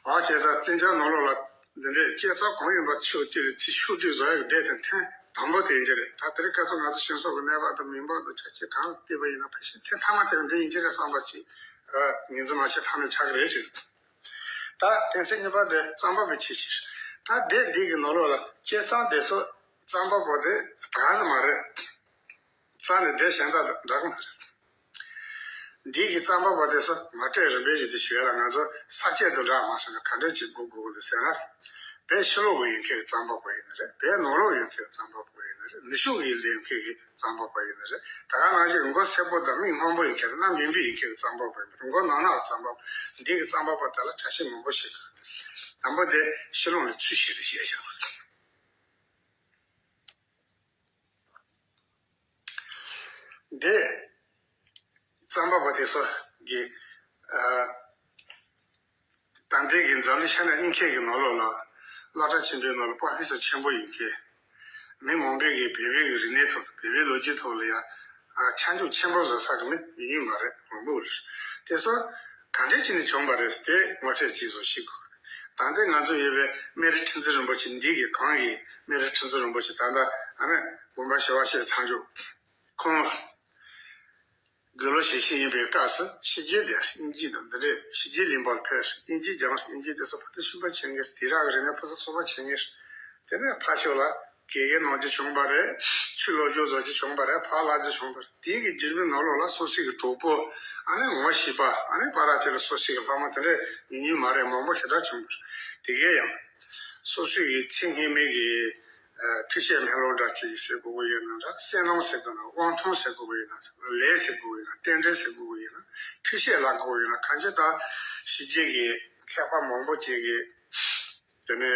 ཨ་ཁྱེད་ཚ་བཙན་བྱོལ་ནང་ལོགས་ལ་འདི་འདྲའི་སྐྱེད་ཚལ་གང་ཡིན་པ་ཤོད་ཅེས་ཚིག་ཤོག་སྒྲིག་བཟོ་ཡག་གི་བསྡད་དེ་ཐེངས་དང་པོ་དེ་ཡིན་གྱི་རེད། ད་དེ་རིང་ཁ་སང་ང་ཚོ་སྤྱི་ཚོགས་ཀྱི་གནས་བབ་དང་མི་འབོར་དང་ཆ་རྐྱེན་གང་ལ་བལྟས་པ་ཡིན་ན་ཕལ་ཆེར་ཐེངས་མཐའ་མ་དེ་འདི་ཡིན་གྱི་རེད་བསམ་པ་ཅིག་ངེས་འཛིན་མ་བྱེད་ཐབས་མེད་ཆགས་ཀྱི་རེད་ཅེས། ད་དེ་ཚེ་གཉིས་པ་དེ་རྩམ་པ་པའི་ཆེད་ཅིག་ད་དེབ་འདི་གི་ནང་ལོགས་ལ་སྐྱེད་ཚལ་དེ་ཚོ་རྩམ་པ་པོ་དེ་ད་ག་ཟེ་མ་རེད། རྩ་ནས་བསྡད་གཞན་དག་དང་འདྲ་གི་མ་རེད། འདི་གི་རྩམ་པ་པ་དེ་ཚོ་མ་སྤྲད་རིམ་པས་ཞིག་ཏུ་ཞུ་ཡ་ལ་ང་ཚོ་ས་སྐྱེས་དང་འདྲ་མ་སོང་ན་ག་འདྲ་ཅིག་དགོས་དགོས་འདུག་ཟེར་ན། བོད་ཕྱི་ལོགས་ཀྱི་ཡོད་མཁན་གྱི་རྩམ་པ་པ་ཡིན་ན་རེད། བོད་ནང་ལོགས་ཡོད་མཁན་གྱི་རྩམ་པ་པ་ཡིན་ན་རེད། ནུབ་ཕྱོགས་ཀྱི་ཡོད་མཁན་གྱི་རྩམ་པ་པ་ཡིན་ན་རེད། ད་ག་ནང་བཞིན་མགོ་སེར་པོ་དང་མིག་སྔོན་པོ་ཡོད་མཁན་གྱི་གནམ་བྱུང་བའི་ཡོད་མཁན་གྱི་རྩམ་པ་པ་ཡིན་ན་རེད། མགོ་ནག་ནག་རྩམ་པ་པ་འདི་གི་རྩམ་པ་པ་དེ་ལ་ཆ་ཤས་མང་པོ་ཞིག་དང་པོ་དེ་ཕྱི་ལོགས་ནས་ཚུལ་བཞིན་དུ་བཤད་བཞག་འདི་རྩམ་པ་པ་དེ་ཚོ་གི་ཨ་ད་ལྟའི་གི་འཛམ་གླིང་ཤར་ནས་གཡུལ་འགྱེད་ཀྱི་ནང་ལོགས་ལ་སློབ་གྲྭ་ཆེན་པོའི་ནང་ལ་པོ་རོ་ཕེ་སར་ཆེན་པོ་ཡིན་མཁན། མི་མང་པོས་ཀྱི་བོད་པའི་གི་རིག་གནས་ཐོག་བོད་པའི་ལོ་རྒྱུས་ཐོག་ལ་ཡང་ཆ་འཇོག་ཆེན་པོ་བཟོ་ས་གི་མི་ཡིན་མ་རེད། མང་པོ་རེད། དེ་ཚོ་ག་འདྲས་བྱས་ནས་བྱུང་བ་རེད་དེ་ངོ་སྤྲོད་ཅིག་བཟོ་ཤེས་དགོས། ད་ལྟའི་ང་ཚོ་ཡོད་པའི་སྨན་རི་ཁྲི་འཛིན་རིན་པོ་ཆེ་འདི་གི་གང་གི་སྨན་རི་ཁྲི་འཛིན་རིན་པོ་ཆེ་ད་ལྟ་ཨ་ནི་དགོན་པ་ཞི་བ་ཤེས་ཚང་འཇོག་ཁོང་དགུང་ལོ་བཞི་བཞི་ཡིན་པའི་སྐབས་སུ་ཕྱི་རྒྱལ་དེ་དབྱིན་ཇི་དང་འདི་འདྲའི་ཕྱི་རྒྱལ་གླིང་པར་ཕེབས། དབྱིན་ཇི་སྦྱངས། དབྱིན་ཇི་དེ་ཚོ་ཕ་ཏི་ཤུན་པ་བྱེད་ངེས། དེ་རག་གི་རིག་གནས་ཕུན་སུམ་ཚོགས་པ་བྱེད་ངེས། དེ་ནས་ཕ་ཤོད་ལ་དགེ་རྒན་གནང་རྒྱུ་བྱུང་བ་རེད། ཆོས་སློབ་སྦྱོང་བཟོ་རྒྱུ་བྱུང་བ་རེད། ཕར་བསླབ་རྒྱུ་བྱུང་བ་རེད། དེའི་གི་རྒྱུད་རིམ་ནང་ལོགས་ལ་སོ་སོའི་གི་གྲོགས་པོ་ཨ་ནི་ངོ་ཤེས་པ་ཨ་ནི་བར་ཆད་ལ་སོ་སོའི་གི་ལྷག་མ་དེ་འདྲ་ཡིན་ཡུལ་མ་རེད། མང་པོ་ཞེ་དྲག་བྱུང་བ་རེད། དེ་གས་ཡང་སོ་སོའི་གི་ཚེ་སྔོན་མའི་གི་ཨ་ཐུགས་བསྐྱེད་སྨོན་ལམ་འདྲ་ཅིག་ཟེར་དགོས་ཀྱི་ཡོད་ན་འདྲ། བསོད་ནམས་ཟེར་དགོས་ན། དབང་ཐང་ཟེར་དགོས་ཀྱི་ཡོད་ན། ལས་ཟེར་དགོས་ཀྱི་ཡོད་ན། རྟེན་འབྲེལ་ཟེར་དགོས་ཀྱི་ཡོད་ན། ཐུགས་བསྐྱེད་ལབ་དགོས་ཀྱི་ཡོད་ན། གང་ཅི་ད་ཕྱི་རྒྱལ་གྱི་མཁས་པ་མང་པོ་ཅིག་གིས་དེ་ནས་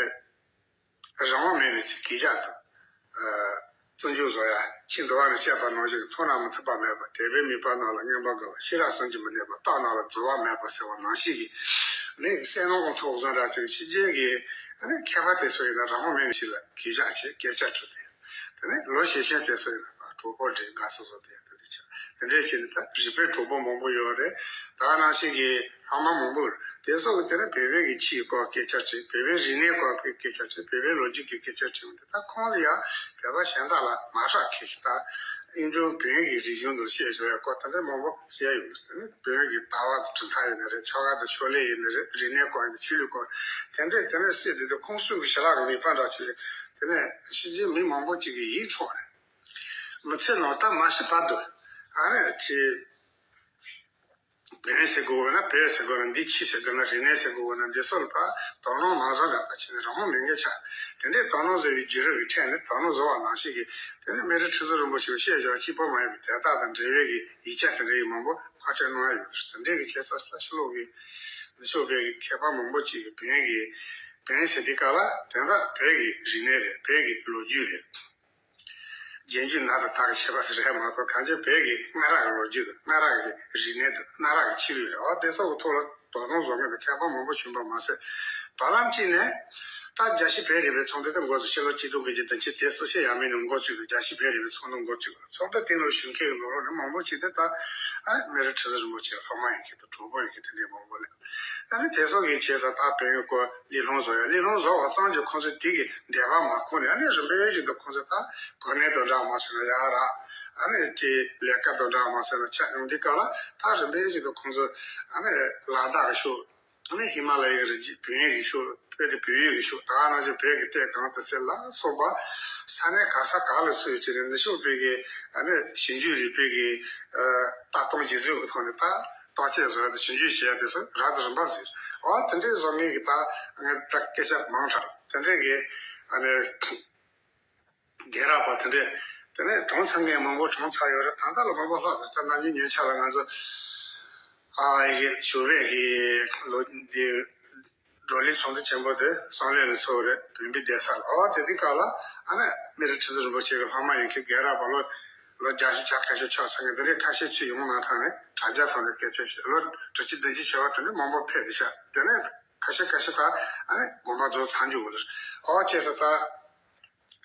རང་དབང་མེད་ནས་ཅིག་གིས་བཞག་འདུག་ཨ་བརྩི་འཇོག་བཟོ་ཡ། ཁྱིམ་དུ་བ་ནས་བཤད་པ་ནང་བཞིན་མཐོང་ན་མི་ཐུབ་པ་མེད་པ། དད་པས་མིག་པ་རྣམས་ལ་རྔན་པ་དགའ་བ། ཤེས་རབ་སེམས་ཀྱིས་མི་གནས་པ། རྟག་རྣམས་ལ་རྫི་བ་མེད་པ་ཟེར་བ་ནང་བཞིན་གྱི་ནི་བསོད་ནམས་ཀྱི་ཐོག་བཟོ་འདྲ་ཅིག་ཕྱི་རྒྱལ་གྱི་ཨ་ནི་མཁས་པ་དེ་ཚོ་ཡིན་ན་རང་དབང་མེད་ནས་ཅིག་ལ་གིས་བཞག་བྱས་སྐད་ཆ་དྲིས་ཏེ། དེ་ནས་ལོ་ཤས་ཤིག་དེ་ཚོ་ཡིན་ན་གྲོགས་པོ་འདྲེས་དགའ་སོ་སོ་དེ་དེ་འདྲ་བྱས། དེ་འདྲ་བྱས་ནས་ད་རིག་པའི་གྲོགས་པོ་མང་པོ་ཡོད་རེད། ད་ནང་བཞིན་གྱི་ཕ་མ་མང་པོ་རེད། དེ་ཚོ་གི་དེ་ནས་བོད་པའི་གི་ཆོས་སྐོར་སྐད་ཆ་དྲིས། བོད་པའི་རིག་གནས་སྐོར་གྱི་སྐད་ཆ་དྲིས། བོད་པའི་ལོ་རྒྱུས་ཀྱི་སྐད་ཆ་དྲིས་འདི་ད་ཁོང་ལ་ཡང་བོད་པ་གཞན་དག་ལ་མ་ཧྲག་གི་ད་ཨིན་འགྲོ་བོད་ཀྱི་རིག་གཞུང་དུ་བཤད་བཞག་ཡ་སྐོར་ད་འདྲ་མང་པོ་བཤད་ཡོད་རེད། དེ་ནས་བོད་ཀྱི་ལྟ་བ་དང་གྲུབ་མཐའ་ཡིན་ན་རེད། ཆོ་ག་དང་ཕྱག་ལེན་ཡིན་ན་རེད། རིག་གནས་སྐོར་ཡིན་ན། ཆོས་ལུགས་སྐོར་དེ་འདྲས་དེ་ནས་བཤད་དེ་དུས་ཁོང་ཚོའི་གི་ཞལ་ལག་གི་ལས་ཕན་འདྲ་ཅིག་རེད། དེ་ནས་ཕྱི་རྒྱལ་མི་མང་པོ་ཅིག་གིས་ཡིད་འཕྲོག་རེད། མི་ཚེ་ནང་ད་མ་ཤི་བར་དུ་ཨ་ནི་ཅི་བོན་ཟེར་དགོས་ན་བོད་ཟེར་དགོས་ན། འདི་ཆོས་ཟེར་དགོས་ན་རིག་གནས་ཟེར་དགོས་ན། འདི་ཚོ་ལ་ཕར་དོ་སྣང་མ་བཟོ་འདྲ་ད་བྱས་ནས་རང་དབང་མེད་མཁན་ཆགས། དེ་འདྲའི་དོ་སྣང་བཟོ་བའི་བརྒྱུད་རིམ་གྱི་ཁྲོད་ནས་དོ་སྣང་བཟོ་བ་ནང་བཞིན་གྱི་དེ་ནས་སྨན་རི་ཁྲི་ཟུར་རིན་པོ་ཆེས་བཤད་བཞག་གཅིག་པོ་མ་ཡིན་པའི་དེ་དག་དང་འབྲེལ་བའི་གི་ཡིག་ཆ་དེ་འདྲ་ཡི་མང་པོ་ཁ་བྲལ་གནང་ཡ་ཡོད་རེད། དེ་འདྲའི་གི་བྱས་ཙང་ད་ཕྱི་ལོགས་ཀྱི་ནུབ་ཕྱོགས་པའི་གི་མཁས་པ་མང་པོ་ཅིག་གིས་བོན་གྱི་བོན་ཟེར་དུས་སྐབས་ལ་དེ་དག་བོད་ཀྱི་རིག་གནས་རེད། བོད་ཀྱི་ལོ་རྒྱུས་རེད། རྗེས་འཇུག་ནང་དུ་དག་བྱས་པ་ཟེར་རེད་མ་གཏོགས་གང་ཅི་བོད་ཀྱི་གནའ་རབས་ཀྱི་ལོ་རྒྱུས་དང་། གནའ་རབས་ཀྱི་རིག་གནས་དང་། གནའ་རབས་ཀྱི་ཆོས་ལུགས་རེད། འོ་དེ་ཚོ་གི་ཐོག་ལ་དོ་སྣང་བཟོ་མཁན་དང་མཁས་པ་མང་པོ་བྱུང་པ་མ་ཟད། བར་ལམ་གཅིག་ནས་ད་རྒྱལ་སྤྱིའི་བོད་རིག་པའི་ཚོགས་འདུ་དེ་འགོ་བཙུགས། ཕྱི་ལོ་ཆིག་སྟོང་དགུ་བརྒྱ་བདུན་ཅུ་དོན་གསུམ་ཕྱི་ཟླ་ཡས་མས་ནས་འགོ་བཙུགས་ཏེ་རྒྱལ་སྤྱིའི་བོད་རིག་པའི་ཚོགས་འདུ་འགོ་བཙུགས། ཚོགས་འདུ་དེ་ལ་ཞུགས་མཁན་གྱི་ནང་ལོགས་ནས་མང་པོ་ཅིག་དེ་ད་ཨ་ནི་སྨན་རི་ཁྲི་ཟུར་རིན་པོ་ཆེའི་སློབ་མ་ཡིན་མཁན་དང་གྲོགས་པོ་ཡིན་མཁན་དེ་འདྲའི་མང་པོ་སླེབས། ཨ་ནི་དེ་ཚོ་གིས་བྱས་ཙང་ད་བོན་གྱི་སྐོར་གླེང་སློང་བཟོ་ཡ། གླེང་སློང་བཟོ་བ་ཙམ་གྱིས་ཁོང་ཚོས་དེ་གི་འདོད་པ་མ་ཁུངས་ནས། ཨ་ནི་རིམ་པས་བཞིན་དུ་ཁོང་ཚོས་ད་གོ་གནས་དང་འདྲ་མ་སོང་ན་ཡག་རག་ཨ་ནི་ཅིག་ལས་ཀ་དང་འདྲ་མ་སོང་ན་ཆགས་ཡོང་དུས་སྐབས་ལ། ད་རིམ་པས་བཞིན་དུ་ཁོང་ཚོས་ཨ་ནི་ལ་དྭགས་ཀྱི་ཕྱོགས། ཨ་ནི་ཧི་མ་ལ་ཡའི་རི་རྒྱུད། བོན་གྱི་ཕྱོགས། དཔེ་དེ་བོད་ཡུལ་གྱི་ཕྱོགས། ད་ག་ནང་བཞིན་བོད་ཀྱི་སྟོད་གངས་ཏི་སེ་ལ་སོགས་པ་ས་གནས་ག་ས་ག་ལ་སུ་ཡོད་ཅེས་ནས་ནུབ་ཕྱོགས་བོད་ཀྱི་ཨ་ནི་ཞིབ་འཇུག་རིག་པའི་གི་ཨ་ལྟ་སྟངས་ཀྱི་བཟོས་ཀྱི་ཐོག་ནས་ད་བརྟག་དཔྱད་བཟོ་ཡ་དང་ཞིབ་འཇུག་བྱེད་ཡ་དེ་ཚོ་རབ་དང་རིམ་པ་བཟོས། འོ་དེ་འདྲའི་བཟོ་མཁན་གྱི་ད་ངས་ད་སྐད་ཆ་མང་དྲགས། དེ་འདྲའི་གི་ཨ་ནི་རྒན་རབས་པ་དེ་འདྲས་ དེ་ནས་གྲོངས་ཚར་མཁན་མང་པོ་གྲོངས་ཚར་ཡོད་རེད། ད་ལྟ་ལ་མང་པོ་ལྷག་ཟེར། ད་ན་ནིང་ཉེ་ཆར་ལ་ང་ཚོ་ཨ་ཡི་གེ་ཞུ་བས་ཀྱི་ལོ་འདི་བགྲོ་གླེང་ཚོགས་འདུ་ཆེན་པོ་དེ་བསམ་ལས་ལ་ཚོགས་རེད། བོན་པོའི་གདན་ས་ལ། ཨོ་དེ་དུས་སྐབས་ལ་ཨ་ནི་སྨན་རི་ཁྲི་ཟུར་རིན་པོ་ཆེ་གི་ལྷག་མ་ཡིན་མཁན་རྒན་རབས་པ་ལོ་ལོ་བརྒྱད་ཅུ་གྱ་ཁ་ཤས་ཆགས་ཚར་མཁན་འདི་འདྲའི་ཁ་ཤས་ཚུར་ཡོང་མ་ཐག་ནས་དྲ་རྒྱ་ཐོག་ནས་སྐད་ཆ་བཤད། ལོ་དྲུག་ཅུ་བདུན་ཅུ་བྱས་པ་དེ་འདྲ་མང་པོ་ཕེབས་བསྡད་ཤག་དེ་ནས་ཁ་ཤས་ཁ་ཤས་ད་ཨ་ནི་དགོངས་པ་རྫོགས་ཚར་འཇུག་གི་རེད། ཨོ་བྱས་ཙང་ད།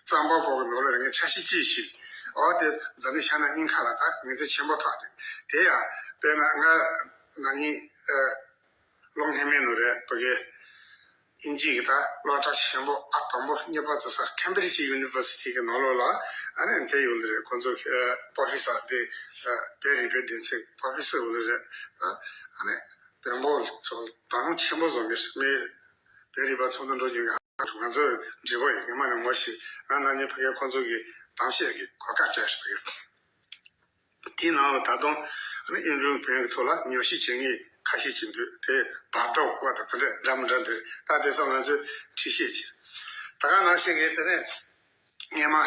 རྩམ་པ་པོ་གི་ནང་ལ་ངས་ཆ་ཤས་གཅིག་ཞུས། ཨོ་དེ་འཛམ་གླིང་ཤར་ནུབ་གཉིས་ཀ་ལ་ད་ངོས་འཛིན་ཆེན་པོ་ཐོགས་ཏེ། དེ་ཡང་དཔེར་ན་ང་ན་ནིང་ཨ་ལོ་སྔོན་མའི་ནང་རེད། བོད་ཀྱི་དབྱིན་ཇི་གི་ད་སློབ་གྲྭ་ཆེན་པོ་ཨ་དང་པོ་གཉིས་པ་བཙུགས་ས་Cambridge University གི་ནང་ལོགས་ལ་ཨ་ནི་དེ་ཡོད་ལེ་རེད། ཁོང་ཚོ་ཨ་པོ་རོ་ཕེ་སར་དེ་ཨ་བོད་རིག་པའི་སྡེ་ཚན་པོ་རོ་ཕེ་སར་ཡོད་ལེ་རེད། ཨ་ཨ་ནི་བོན་པོ་ཚོ་དོ་སྣང་ཆེན་པོ་བཟོ་མཁན་མི་བོད་རིག་པ་ཚོགས་འདུ་འགྲོ་རྒྱུ་གི་ང་ཚོ་འབྲེལ་བ་ཡོད། སྔོན་མ་ནས་ངོ་ཤེས། ང་ན་ནིང་ཕ་གིར་ཁོང་ཚོ་གི་གཏམ་བཤད་ཀྱི་གོ་སྐབས་སྤྲད་ཕ་གིར། དེའི་ནང་ལ་ད་དུང་ཨ་ནི་གཡུང་དྲུང་བོན་གྱི་ཐོག་ལ་ཉམས་ཞིབ་བྱེད་མཁན་ཁ་ཤས་ཅིག་འདུག་དེ་བར་ཐོག་པ་དང་དེ་འདྲ་འདྲ་མི་འདྲ་འདུག་ད་དེ་ཚོ་ང་ཚོས་འཁྲིད་བཤད་བྱེད། ད་ག་ནང་བཞིན་གྱི་དེ་ནས་སྔོན་མ་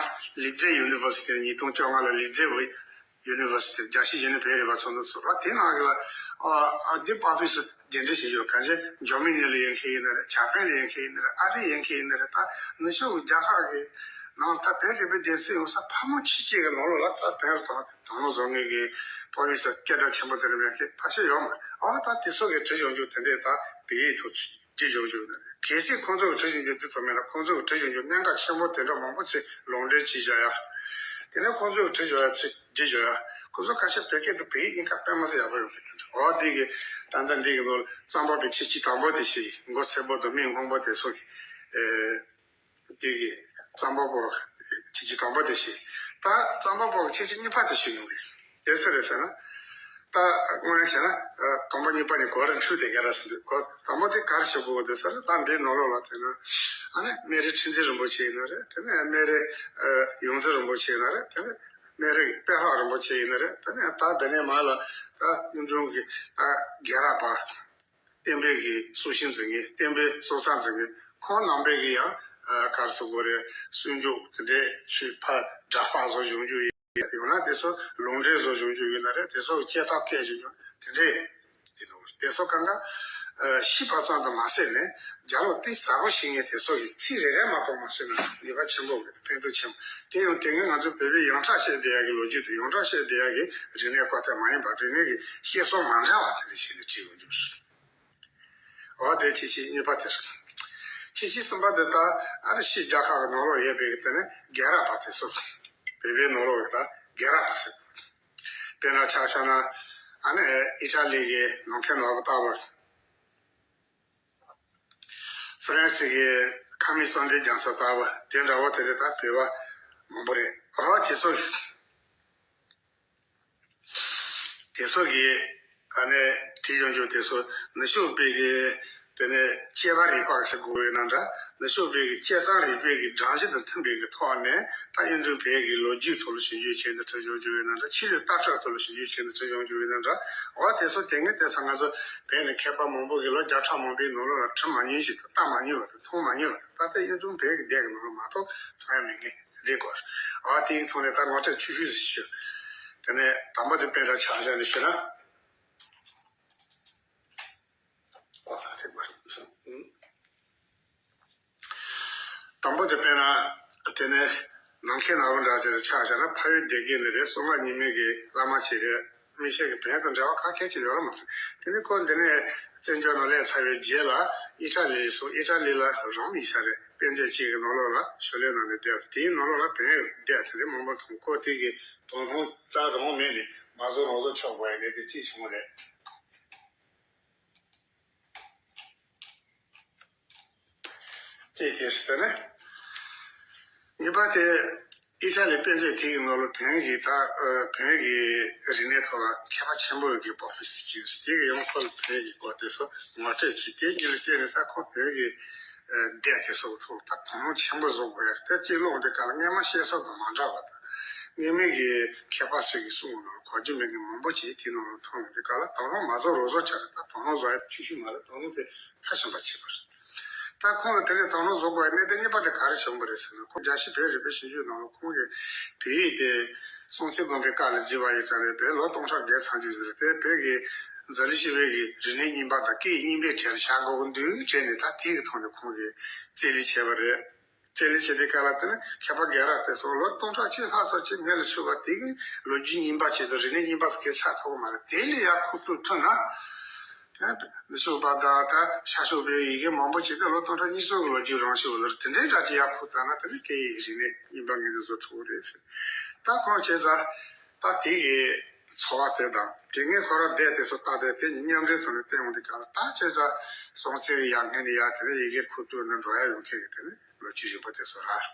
ལིད་ཛེ་ཡུ་ནི་ཝར་སི་ཊི། ཉིས་སྟོང་བཅོ་ལྔ་ལ་ལིད་ཛེ་ཡུ་ནི་ཝར་སི་ཊི་རྒྱལ་སྤྱིའི་གཞོན་ནུ་བོད་རིག་པ་ཚོགས་འདུ་ཚོགས་པ་དེ་ནང་གི་ལ་ཨ་ཨ་འདི་པོ་རོ་ཕེ་སར་གདན་འདྲེན་བྱེད་རྒྱུ་གང་ཅི་འཇར་མ་ནི་ལ་ཡོད་མཁན་ཡིན་ན་རེད། ཇ་པན་ལ་ཡོད་མཁན་ཡིན་ན་རེད། ཨ་རི་ཡོད་མཁན་ཡིན་ན་རེད། ད་ནུབ་ཕྱོགས་ཀྱི་རྒྱལ་ཁག་གི་ནང་ད་བོད་རིག་པའི་སྡེ་ཚན་ཡོད་ས་ཕལ་མོ་ཆེ་ཅིག་གི་ནང་ལོགས་ལ་ད་བོད་ལ་དང་དོ་སྣང་བཟོ་མཁན་གྱི་པོ་རོ་ཕེ་སར་སྐད་གྲགས་ཆེན་པོ་དེ་འདྲ་མེད་མཁན་ཕལ་ཆེར་ཡོད་མ་རེད། ཨ་ད་དེ་ཚོ་གི་བྲིས་ཡོང་རྒྱུ་དེ་འདྲས་ད་བོད་ཡིག་ཐོག་བྲིས་ཡོང་རྒྱུ་ཡིན་ན་རེད། གལ་སྲིད་ཁོང་ཚོ་གི་བྲིས་ཡོང་རྒྱུ་དེ་ཐོག་མེད་ན་ཁོང་ཚོ་གི་བྲིས་ཡོང་རྒྱུ་གནད་འགག་ཆེན་པོ་དེ་འདྲ་མང་པོ་ཅིག་ལུང་འདྲེན་བྱེད་བཞག་ཡ། དེ་ནས་ཁོང་ཚོ་གི་བྲིས་ཡོང་ཡ་ཚིག་བྲིས་ཡོང་ཡ། ཁོང་ཚོ་ཁ་ཤས་བོད་སྐད་དུ་བོད་ཡིག་གཉིས་ཀ་དཔེ་མི་སྲིད་ཡག་པོ་ཡོང་གི་དེ་འདྲ། འོ་འདི་གི་ད་ལྟ་འདི་གི་ནང་ལ་རྩམ་པ་པོའི་ཆིབས་སྒྱིག་དང་པོ་དེ་ཞིག་མགོ་སེར་པོ་དང་མིག་སྔོན་པོ་དེ་ཚོ་གི་ཨེ། དེ་གི་རྩམ་པ་པོ་ཆིབས་སྒྱིག་དང་པོ་དེ་ཞིག་ད་རྩམ་པ་པོ་ཆིབས་སྒྱིག་གཉིས་པ་དེ་ཞིག་ཡོང་གི་དེ་ཚོ་རེད་ཟེར་ན། ད་དངོས་གནས་བྱས་ན་དང་པོ་གཉིས་པ་ནི་གོ་ར་འཁྲུལ་དེ་ག་ར་ཟེར་འདུག་གོ་དང་པོ་དེ་ག་རེ་བྱེད་དགོས་འདུག་ཟེར་ན། ད་འདིའི་ནང་ལོགས་ལ་དེ་ན་ཨ་ནི་སྨན་རི་ཁྲི་འཛིན་རིན་པོ་ཆེ་ཡིན་ན་རེད། དེ་ནས་སྨན་རི་ཡོངས་འཛིན་རིན་པོ་ཆེ་ཡིན་ན་རེད། དེ་ནས་སྨན་རི་དཔལ་ལྷ་རིན་པོ་ཆེ་ཡིན་ན་རེད། དེ་ནས་ད་འདི་ནས་མར་ལ་ད་གཡུང་དྲུང་གི་ད་རྒན་རབས་པ། བསྟན་པའི་གི་སྲོག་ཤིང་འཛིན་མཁན། བསྟན་པའི་སྲོག་རྩ་འཛིན་མཁན་ཁོང་རྣམ་པས་གི་ཡང་ག་རེ་ཟེར་དགོས་རེད། སྲུང་སྐྱོབ་དེ་འདྲའི་ཆོས་ཕར་སྒྲུབ་པ་བཟོ་ཡོང་རྒྱུ་ཡིན། ཡང་ན་དེ་ཚོ་ལུང་འདྲེན་བཟོ་ཡོང་རྒྱུ་ཡིན་ན་རེད། དེ་ཚོ་གི་སྐྱེ་ཐབས་སྐད་ཅིག་ཡོད་དེ་འདྲའི་ཡིན་ནོ། དེ་ཚོ་གང་ག་ཤེས་པ་ཙམ་དུ་མ་ཟད་ནས་རྒྱ་ལོ་ཏི་ཟབ་པོ་ཤེས་མཁན་དེ་ཚོ་གི་ཚིག་རེ་རེ་མ་གཏོགས་མ་ཤེས་ན་ནུས་པ་ཆེན་པོ་གི་ཕན་ཐོགས་ཆེན་པོ། དེ་ཡང་དེ་སྔའི་ང་ཚོ་བོད་པའི་ཡོངས་གྲགས་བཤད་བསྡད་ཡག་གི་ལོ་རྒྱུས་དང་ཡོངས་གྲགས་བཤད་བསྡད་ཡག་གི་རིག་གནས་སྐོར་དེ་མ་ཡིན་པ། རིག་གནས་ཀྱི་བཤད་སྲོལ་མ་འདྲ་བ་དེ་འདྲ་ཞིག་ནས་བྲིས་ཡོང་རྒྱུ་རེད། འོ་དེ་ཆིབས་སྒྱིག་གཉིས་པ་དེ་རེད། ཆིབས་སྒྱིག་གསུམ་པ་དེ་ད་ཨ་རི་ཕྱི་རྒྱལ་ཁག་གི་ནང་ལོགས་ཡོད་པའི་གི་དེ་ནས་རྒན་རབས་པ་དེ་ཚོ་བོད་པའི་ནང་ལོགས་ཀྱི་ད་རྒན་རབས་པ་ཟེར། དཔེར་ན་ཆ་བཞག་ན་ཨ་ནི་ཨི་ཊ་ལི་གི་ནང་ཁའི་ནང་པ་ལྟ་བུ། ཧྥ་རན་སི་གི་ཁ་མིག་གསང་འདུས་རྒྱ་མཚོ་ལྟ་བུ་དེ་འདྲ་བོ་དེ་འདྲ་ད་བོད་པ་མང་པོ་རེད། ཨོ་དེ་ཚོ་དེ་ཚོ་གི་ཨ་ནི་བྲིས་ཡོང་རྒྱུ་དེ་ཚོ་ནུབ་ཕྱོགས་པའི་གི་དེ་ནས་དཔྱད་པ་རིག་པ་ཟེར་དགོས་ཡོད་ན་འདྲ། ནུབ་ཕྱོགས་པའི་གི་དཔྱད་རྩོམ་རིག་པའི་གི་སྦྲང་གཞི་དང་མཐུན་པའི་གི་ཐོག་ནས་ད་གཡུང་དྲུང་བོན་གྱི་ལོ་རྒྱུས་ཐོག་ལ་ཞིབ་འཇུག་བྱས་ནས་བྲིས་ཡོང་རྒྱུ་ཡོད་ན་འདྲ། ཆོས་ལུགས་ལྟ་གྲུབ་ཐོག་ལ་ཞིབ་འཇུག་བྱས་ནས་བྲིས་ཡོང་རྒྱུ་ཡོད་ན་འདྲ། འོ་དེ་ཚོ་དེ་སྔའི་དེ་ཚོ་ང་ཚོ་བོད་ནས་མཁས་པ་མང་པོ་གིས་ལོ་བརྒྱ་ཕྲག་མང་པོའི་ནང་ལོགས་ལ་བྲིས་མ་མྱོང་ཞིག་དང་ལྟ་མ་མྱོང་བ་དང་མཐོང་མ་མྱོང་བ་དང་། ད་ལྟ་གཡུང་དྲུང་བོན་གྱི་སྡེ་གི་ནང་ལ་མ་གཏོགས་མཐོང་ཡ་མེད་མཁན་དེ་འདྲའི་སྐོར། འོ་དེའི་ཐོག་ནས་ད་ངོ་སྤྲོད་ཆུང་ཆུང་ཞིག་ཞུ། དེ་ནས་དང་པོ་དེ་དཔེ་འདྲ་ཆ་བཞག་ནས་ཞུ་ན། དང་པོ་དེ་དཔེར་ན་དེ་ནས་ནམ་མཁའི་ནག་པོ་འདྲ་ཅིག་ཆ་བཞག་ན། འཕགས་ཡུལ་སྡེ་དགེ་ནས་རེད། གསུང་ངག་རྙིང་མའི་གི་བླ་མ་ཅིག་རེད། མི་ཤེས་ཀྱི་བོན་དང་འབྲེལ་བ་ག་གེ་ཅིག་ཡོད་ལ་མ་རེད། དེ་ནས་ཁོ་འདི་ནས་བཙན་བྱོལ་ནང་སླེབས་ཚར་བའི་རྗེས་ལ་ཨི་ཊ་ལི་སོང་། ཨི་ཊ་ལི་ལ་རོམ་ཡིག་ཚང་རེད། དཔེ་མཛོད་ཅིག་གི་ནང་ལོགས་ལ་ཞོར་ལས་ནང་ནས་བསྡད། དེའི་ནང་ལོགས་ལ་བོན་བསྡད། དེ་འདྲ་མང་པོ་མཐོང་། ཁོ་དེ་གི་དོ་སྣང་ད་རང་མེད་ནས་མ་བཟོ་རང་བཟོ་ཆོག་པ་ཡིན་ནས་དེ་ཅིག་བྱུང་རེད། ཅེས་དེ་ཟེར་ནས། གཉིས་པ་དེ་ཨི་ཊ་ལི་དཔེ་མཛོད་དེ་གི་ནང་ལ་བོན་གྱི་ད་ཨ་བོན་གྱི་རིག་གནས་ཐོག་ལ་མཁས་པ་ཆེན་པོ་ཡོད་མཁན་པོ་རོ་ཕེ་སར་ཅིག་ཡོད། དེ་གི་ཡང་ཁོ་ལ་བོན་གྱི་སྐོར་དེ་ཚོ་ངོ་སྤྲོད་བྱས། དེ་གཉིས་ལ་བརྟེན་ནས་ད་ཁོ་བོན་གྱི་ཨ་སྡེ་དེ་ཚོ་ཐོག་ད་དོ་སྣང་ཆེན་པོ་བཟོ་དགོས་ཡ། དེ་གཅིག་ཀློག་འདི་ག་ལ་སྔོན་མ་བཤད་སྲོལ་དང་མ་འདྲ་བ་དང་། སྔོན་མའི་གི་མཁས་པ་ཚོས་ཀྱི་གསུང་བ་ནང་ལ་གོ་རྒྱུ་མེད་མཁན་མང་པོ་ཅིག་དེ་ནང་ལ་མཐོང་ཡོང་དུས་སྐབས་ལ་དོ་སྣང་མ་བཟོ་རོགས་བཟོ་བྱ་རེད། ད་དོ་སྣང་བཟོ་ཡ་ཆུང་ཆུང་མ་རེད། དོ་སྣང་དེ་མཐའ་ཕྱིན་པ་བྱེད་པ་རེད། ད་ཁོང་ལ་དེ་ནས་དོ་སྣང་བཟོ་དགོས་པའི་གནད་དོན་གཉིས་པ་དེ་ག་རེ་བྱུང་བ་རེད་ཟེར་ན། ཁོང་རྒྱལ་སྤྱིའི་བོད་རིག་པའི་ཞིབ་འཇུག་ནང་ལ་ཁོང་གི་ བོད་ཡིག་དེ་སྲོང་བཙན་སྒམ་པོའི་སྐབས་ལ་བརྩིས་པ་ཡིན་ཙང་རེད། བོད་ལོ་སྟོང་ཕྲག་བརྒལ་ཚར་རྒྱུ་ཟེར་ཏེ། བོད་ཀྱི་འཛམ་གླིང་སྤྱི་པའི་གི་རིག་གནས་རྙིང་པ་དང་སྐད་ཡིག་རྙིང་པའི་གྲས་ལ་བཞག་དགོས་ཀྱི་འདུག་དྲན་ནས། ད་དེ་གི་ཐོག་ནས་ཁོང་གིས་རྩིས་ལེན་བྱས་པ་རེད། རྩིས་ལེན་བྱེད་དུས་སྐབས་ལ་དེ་ནི་མཁས་པ་རྒན་རབས་དེ་ཚོ་ལོ་སྟོང་ཕྲག་གཅིག་ལྷག་ཙམ་ཅིག་སྔོན་ལ་བཞུགས་པ་དེ་གི་ལོ་རྒྱུས་རྙིང་པ་ཅིག་དང་རིག་གནས་རྙིང་པ་ཟེར་མཁན་ཆགས་ཐུབ་ཀྱི་མ་རེད། དེ་ལས་ཡར་ཁུངས་གཏུག་ཐུབ་ན། དེ་ནི་ནུབ་ཕྱོགས་པ་དང་ད་ཤར་ཕྱོགས་པའི་ཡི་གེ་མང་པོ་ཅིག་དེ་ལོ་སྟོང་ཕྲག་གཉིས་གསུམ་གྱི་ལོ་རྒྱུས་རིང་ཤོས་ལ་དེ་འདྲའི་འདྲ་ཅིག་ཡར་ཁུངས་བཏང་ན། དེ་ནི་སྐད་ཡིག་རིག་གནས་རྙིང་པ་ངོས་འཛིན་བཟོ་ཐུབ་ཀྱི་རེད་ཟེར། ད་ཁོང་བྱས་ཙང་ད་དེ་གི་ཚོར་བ་དེ་དང་། དེ་སྔའི་ཁོ་རང་འདས་དེ་ཚོ་ད་ལྟ་དེ་གཉིས་མཉམ་འབྲེལ་ཐོག་ནས་བསྟན་འོང་དུས་སྐབས་ལ། ད་བྱས་ཙང་སྲོང་བཙན་ཡར་སྔོན་ནས་ཡར་དེ་ནས་ཡི་གེ་ཁུངས་གཏུག་ནས་འགྲོ་ཡ་ཡོང་མཁན་གྱི་དེ་ནི་ལོ་རྒྱུས་རིང་པོ་དེ་ཚོ་རག་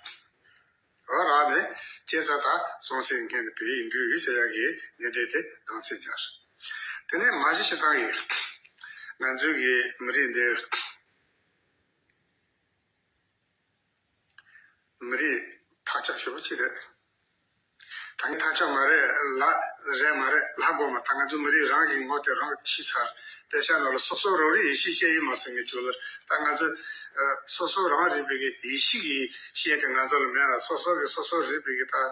འོ་རག་ནས་བྱས་ཙང་ད་སྲོང་བཙན་སྔོན་ནས་བོད་ཡིག་འདུག་ཟེར་ཡ་གི་གནད་དོན་དེ་གདམ་གསེས་བརྒྱབ། དེ་ནས་མ་གཞི་བྱེད་སྟངས་ཡིན། ང་ཚོའི་གི་མི་རིགས་འདི་མི་རིགས་ཐག་ཆོད་ཞེ་པོ་ཅིག་རེད། ད་ངས་ཐག་ཆོད་མ་རེད་ལ། རེད་མ་རེད་ལབ་དགོས་མ། ད་ང་ཚོ་མི་རིགས་རང་གི་ངོ་དེ་རང་ཤེས་ཚར། དཔེ་ཆ་ནང་ལ་སོ་སོ་རང་རིགས་ཡིད་ཆེས་བཤད་ཡིན་མ་ཟེར་ངས་བརྗོད་ལ། ད་ང་ཚོ་ཨ་སོ་སོ་རང་རིག་པའི་གི་ཡིད་ཆེས་ཀྱི་བཤད་དེ་ང་ཚོ་ལ་མེད་ལ། སོ་སོ་གི་སོ་སོ་རིག་པའི་གི་ད་ཨ་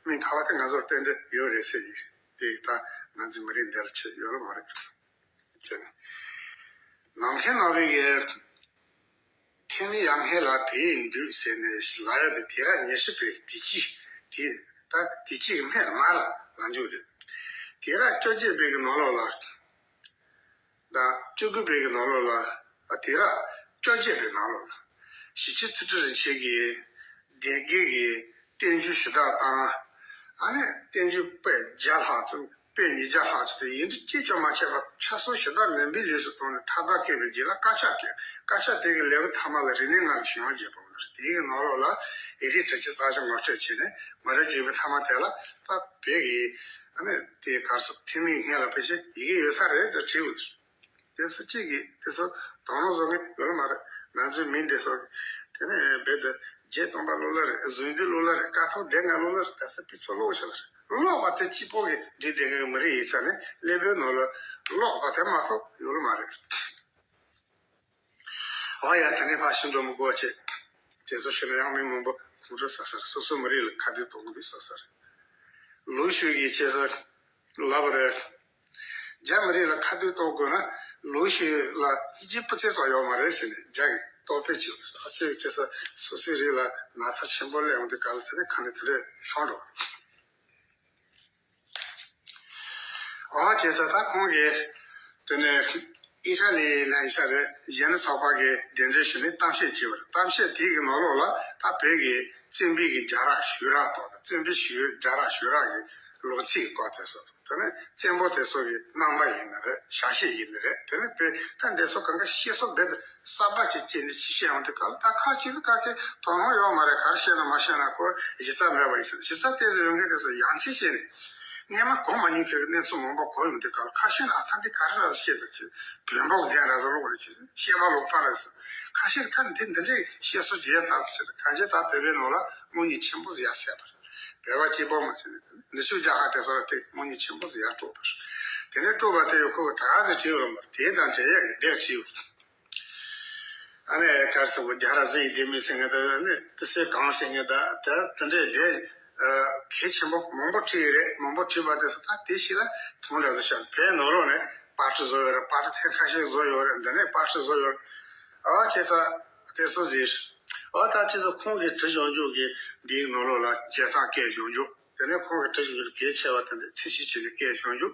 མིང་ཐ་བ་དེ་ང་ཚོར་བསྟན་ཏེ་ཡོད་རེད་ཟེར་ཡིན། དེ་ད་ང་ཚོའི་མི་རིགས་འདི་ལ་ཆེ་ཡོད་ལ་མ་རེད། ནམ་མཁའི་ནང་པའི་གི་ཐེག་དམན་ཡར་སྔོན་ལ་བོད་ཡིག་འདུག་ཟེར་ནས་ལབ་ཡ་དེ། དེ་ར་ཉེར་ཞི་པའི་དེ་གཅིག་དེ། ད་དེ་གཅིག་གི་སྔོན་ལ་མར་ལ་ལབ་འཇུག་རེད། དེ་ར་བཅོ་བརྒྱད་པའི་གི་ནང་ལོགས་ལ་དང་། བཅུ་དགུ་པའི་གི་ནང་ལོགས་ལ། ཨ་དེ་ར་བཅོ་བརྒྱད་པའི་ནང་ལོགས་ལ་ཞི་བྱེད་ཚུལ་ཁྲིམས་རིན་ཆེན་གྱིས་སྡེ་དགེ་གི་བསྟན་བཅོས་ཞུ་དག་དང་། ཨ་ནི་བསྟན་བཅོས་དཔེ་བརྒྱ་ལྷག་ཙམ། དཔེ་ཉིས་བརྒྱ་ལྷག་ཙམ་དེ་ཡིག་འབྲུ་གཅིག་ཀྱང་མ་ཆད་པར་ཆ་ཚང་ཞུ་དག་ནན་པོའི་ལས་སུ་བཏང་ནས་ཐར་པ་བསྐྱེད་པའི་རྗེས་ལ་དཀར་ཆག་བཀོད། དཀར་ཆག་དེ་གི་ལེའུ་ཐ་མ་ལ་རིག་གནས་ལྔ་གི་ཤིང་རྟ་བརྒྱད་པ་ལ། དེའི་ནང་ལོགས་ལ་ཡིག་རིགས་དྲུག་ཅུ་རྩ་གཞི་ངོ་སྤྲོད་བྱས་ནས། མ་རིག་འཇིགས་པའི་ཐ་མ་དེ་ལ་ད་བོད་ཀྱི་ཨ་ནི་དེ་གར་སོགས་ཐེག་དམན་སྔོན་ལ་ཕལ་ཆེར་ཡི་གེ་ཡོད་ས་རེད་ཅེས་བྲིས་ཡོད། དེ་ཚོ་གཅིག་གིས་དེ་ཚོ་དོ་སྣང་བཟོ་མཁན་ཡོད་ལ་མ་རེད། ང་ཚོའི་མི་འདི་ཚོ་དེ་ནས་རྦད་དེ་བརྒྱད་སྟོང་པ་ལོ་ལ་རེད། གཟུངས་འདུས་ལོ་ལ་རེད། ཀཿཐོག་སྡེ་ལྔ་ལོ་ལ་རེད། ད་ས་པི་ཚོ་ལོ་ཆ་ལ་རེད། ཀློག་པ་དེ་གཅིག་པོ་གིས་འགྲིག་བསྡད་མཁན་གྱི་མི་རིགས་ཡིན་ཙང་ནས། སློབ་དཔོན་ནང་ལ་ཀློག་པ་དེ་མ་གཏོགས་ཡོད་ལ་མ་རེད། འོ་ཡ། དེ་ནས་ཕར་ཕྱིན་འགྲོ་མི་དགོས་བྱས། དེ་ཚོ་ཤེས་ན་ཡང་མི་མང་པོ་ཁོང་ཁྲོ་ཟ་ས་རེད། སོ་སོ་མི་རིགས་ལ་ཁ་གཏད་གཏོང་གི་འདུག་ཟེར་ས་རེད། ལུའུ་ཞུའེ་གིས་བྱས་ས་ལབ་པ་རེད། རྒྱ་མི་རིགས་ལ་ཁ་གཏད་གཏོང་དགོས་ན་ལུའུ་ཞུའེ་ལ་སྙིང་རྗེ་སྤུ་རྩེ་ཙམ་ཡོད་མ་རེད་ཟེར་ནས། རྒྱ་གི་གཏོར་སྤེལ་བྱས། ཨ་ཙི་བྱས་ས་སོ་སོའི་རིགས་ལ་ན་ཚ་ཆེན་པོ་སླེབས་འོང་དུས་སྐབས་ལ་དེ་ནས་ཁ་ནས་དེ་འདྲས་ཤོར་འགྲོ། འོ་བྱས་ཙང་ད་ཁོང་གིས་དེ་ནས་ཨི་ཊ་ལི་ལ་ཡིན་ས་རེད། གཞོན་ནུ་ཚོགས་པ་གིས་གདན་འདྲེན་ཞུས་ནས་གཏམ་བཤད་བྱས་པ་རེད། གཏམ་བཤད་དེ་གི་ནང་ལོགས་ལ་ད་བོད་ཀྱི་བཙན་པོའི་གི་རྒྱལ་རབས་ཞུས་རབས་དང་། བཙན་པོའི་ཞུས་རྒྱལ་རབས་ཞུས་རབས་ཀྱི་ལོ་ཚིགས་སྐོར་དེ་ཚོ། དེ་ནས་བཙན་པོ་དེ་ཚོ་གི་རྣམ་པ་ཡིན་ནི་རེད། ཞལ་བཞེས་ཡིན་ནི་རེད། དེ་ནས་བོད་ད་འདི་ཚོ་གང་ག་བཤད་སྲོལ་རྦད་དེ་གསར་པ་ཅིག་སྐྱེས་ནས་ཅིག་བཤད་ཡོང་དུས་སྐབས་ལ། ད་ཁ་ཅིག་ལ་ཁ་སྐད་དོ་སྣང་ཡོད་མ་རེད། ག་རེ་བཤད་ན་མ་བཤད་ན་ཁོ་གཞི་རྩ་མེད་པ་ཡིན་ཟེར། གཞི་རྩ་གཏད་ཟེར་ཡོང་མཁན་དེ་ཚོ་ཡ་མཚན་བཤད་ནས། སྔས་མ་གོ་མ་མྱོང་མཁན་གྱི་གནས་ཚུལ་མང་པོ་གོ་ཡོང་དུས་སྐབས་ལ། ཁ་ཤས་ལ་ཨ་ད་འདི་ག་རེ་ར་བཤད་འདུག་ཅེས། བོན་པོ་གདན་ར་ཟེར་ལོག་རེད་ཅེས། བཤད་པ་ལོག་པ་རེད་ཟེར། ཁ་ཤས་ལ་ད་འདི་འདི་འདྲའི་བཤད་སྲོལ་བརྒྱད་དག་ཟེར། གང་ཅི་ད་བོད་པའི་ནང་ལ་དངུལ་གཉིས་ཆེན་པོ་ཟེར་ཡ་ཟེར་བ་རེད། བོད་པ་གཅིག་པོ་མ་ཟད་ནས་ནུབ་ཕྱོགས་རྒྱལ་ཁབ་དེ་ཚོ་ལ་དེ་དངུལ་གཉིས་ཆེན་པོ་ཟེར་ཡ་སྤྲོད་པ་རེད། དེ་ནས་སྤྲོད་པ་དེ་ཡོད་ཁོ་གི་ད་ག་ཟེར་བྲིས་ཡོད་ལ་མ་རེད། དེ་དང་འབྲེལ་ཡ་གི་དེབ་བྲིས་ཡོད། ཨ་ནི་ག་རེ་ཟེར་བ། རྒྱ་ར་ཟི་ཡི་ལྡེ་མིག་ཟེར་མཁན་དང་། ཨ་ནི་ཏི་སེ་གང་ཟེར་མཁན་དང་། ད་དེ་འདྲའི་དེབ་གལ་ཆེན་པོ་མང་པོ་བྲིས་ཡོད་རེད། མང་པོ་བྲིས་པ་དེ་ཚོ་ད་དེ་ཞིག་ལ་དོན་འདྲ་ཟེར་ཤག་བོད་ནང་ལོགས་ནས་པར་སྐྲུན་བཟོ་ཡོད་རེད། པར་སྐྲུན་ཐེངས་ཁ་ཤས་བཟོ་ཡོད་རེད། འདི་ནས་པར་སྐྲུན་བཟོ་ཡོད་རེད། ཨ་བྱས་ཙང་དེ་ཚོ་ཟེར། ཨ་ད་ཅི་ཚོ་ཁོང་གིས་བྲིས་ཡོང་རྒྱུ་གི་འདིའི་ནང་ལོགས་ལ་བྱས་ཙང་བཀོད་ཡོང་རྒྱུ། དེ་ནས་ཁོང་གིས་བྲིས་ཡོང་རྒྱུ་གལ་ཆེ་བ་དེ་འདྲ་ཚིག་ཤིག་བྱས་ནས་བཀོད་ཡོང་རྒྱུ།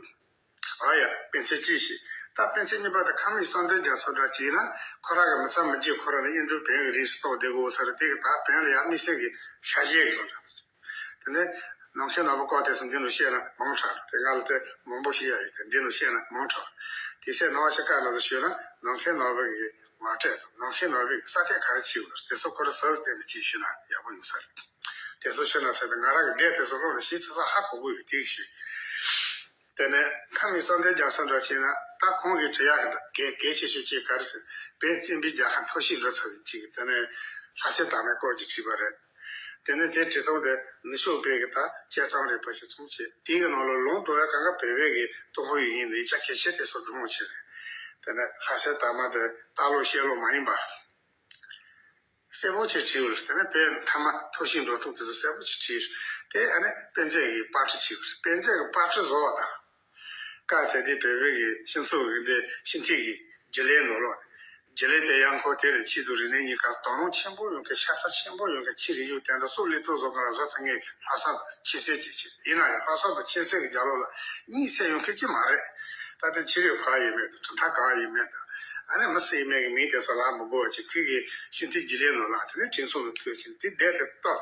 ཨ་ཡ། དཔེ་མཚོན་གཅིག་བཤད། ད་དཔེ་མཚོན་གཉིས་པ་དེ་ཁ་མིག་གསང་བདེ་རྒྱ་མཚོ་འདྲ་ཅིག་ཡིན་ན། ཁོ་རང་གི་མི་ཚེ་མི་རྗེས་ཁོ་རང་ནི་གཡུང་དྲུང་བོན་གྱི་རིགས་སུ་གཏོགས་བསྡད་དགོས་ས་རེད། དེ་གི་ད་བོན་ལ་ཡང་དམིགས་བསལ་གྱི་ཤ་ཞེན་གྱི་བཟོ་འདྲ། དེ་ནས་ནམ་མཁའི་ནག་པོ་སྐོར་དེ་ཚོ་འདི་ནང་བཤད་ན་མང་དྲགས་རེད། དེ་སྔ་ལ་དེ་མང་པོ་བཤད་ཡ་ཡོད་དེ། འདི་ནང་བཤད་ན་མང་དྲགས། དེ་ཚེ་ནང་བཤད་སྐབས་ལ་ཞུས་ན་ནམ་མཁའི་ནག་པོ་གི་ངོ་སྤྲོད་དང་། ནམ་མཁའི་ནག་པོས་ས་སྟེང་ག་རེ་བྱེད་དགོས་དེ་ཚོ་ཁོ་རང་ཟུར་བལྟས་ནས་ཅིག་ཞུས་ན་ཡག་པོ་ཡོང་ས་རེད། དེ་ཚོ་ཞུས་ན་ཟེར་ཏེ། ང་རང་གི་འདས་དེ་ཚོ་ཀློག་ནས་ཞིབ་ཚགས་ཚགས་ཧ་གོ་གི་ཡོད། དེ་ཞུས། དེ་ནས་ཁ་མིག་གསང་བདེ་རྒྱ་མཚོ་འདྲ་བྱས་ན། ད་ཁོང་གིས་བྲིས་ཡག་གི་གལ་གལ་ཆེ་ཤོས་གཅིག་ག་རེ་ཟེར། བོད་བཙན་པོའི་རྒྱལ་ཁབ་འཐོར་ཞིག་འགྲོ་ཚར་བའི་གཅིག་དེ་ནས་ལྷ་སྲས་དར་མའི་སྐོར་གྱི་བྲིས་པ་རེད། དེ་ནས་དེ་བྲིས་སྟངས་དེ་ནུབ་ཕྱོགས་པའི་གི་ད་དཔྱད་རྩོམ་རིག་པ་ཞིག་མཚུངས་བྱས། དེའི་གི་ནང་ལ་ལུང་འགྲོ་བའི་གང་ག་བོད་པའི་གི་ཏུན་ཧོང་ཡིག་རྙིང་ལ་ཡིག་ཆ་གལ་ཆེ་དེ་ཚོ་སྒྲུང་བྱས་རེད། དེ་ནས་ལྷ་སྲས་དར་མ་དེ་ལྟ་ལོག་བཤད་ལོག་མ་ཡིན་པ། གསལ་པོ་ཅིག་བྲིས་ཡོད་རེད། དེ་ནས་བོད་མཐའ་མ་ཐོར་ཞིག་འགྲོ་ཐུབ་དེ་ཚོ་གསལ་པོ་ཅིག་བྲིས་ཡོད་རེད། དེ་ཨ་ནི་དཔེ་མཛོད་ཀྱི་པར་སྐྲུན་བྱས་ཡོད་རེད། དཔེ་མཛོད་ཀྱི་པར་སྐྲུན་བཟོ་བ་དང་། སྐབས་དེ་དུས་བོད་པའི་གི་སྤྱི་ཚོགས་ཀྱི་འདི་ཤིང་ཐིག་གི་བརྗེ་ལེན་ནོར་ལོག་རྗེས་ལུས་དེ་ཡང་ཁོ་དེ་རེད། ཆེད་དུ་རིག་གནས་གཉིས་ཀར་དོ་སྣང་ཆེན་པོ་ཡོད་མཁན། ཤ་ཚ་ཆེན་པོ་ཡོད་མཁན། ཕྱིའི་རིག་གཞུང་དེ་འདྲ་སོགས་སློབ་སྟོན་བཟོ་མཁན་ལ་བཟོ་ཐུབ་མཁན་ལྷག་བསམ་དང་ཁྱད་གསོད་ཅིག་བྱེད། ཡིན་ན་ཡང་ལྷག་བསམ་དང་ཁྱད་གསོད་ཀྱི་རྒྱབ་ལོགས་ལ་གཉིད་སད་ཡོང་མཁན་ཅིག་མ་རེད། ད་ལྟ་ཕྱི་རོལ་ག་ཡིན་མིན་དང་། གྲུབ་མཐའ་ག་ཡིན་མིན་དང་། ཨ་ནི་མི་སེར་མའི་གི་མིང་དེ་ཚོ་ལབ་མི་དགོས་པ་བྱས། ཁོའི་གི་ཤིང་ཐིག་བརྗེ་ལེན་ནོར་ལོག་དེ་ནས་དྲན་གསོ་ལ་ཕུལ་ཞིང་། དེ་བསྡད་དེ་ལྟོས།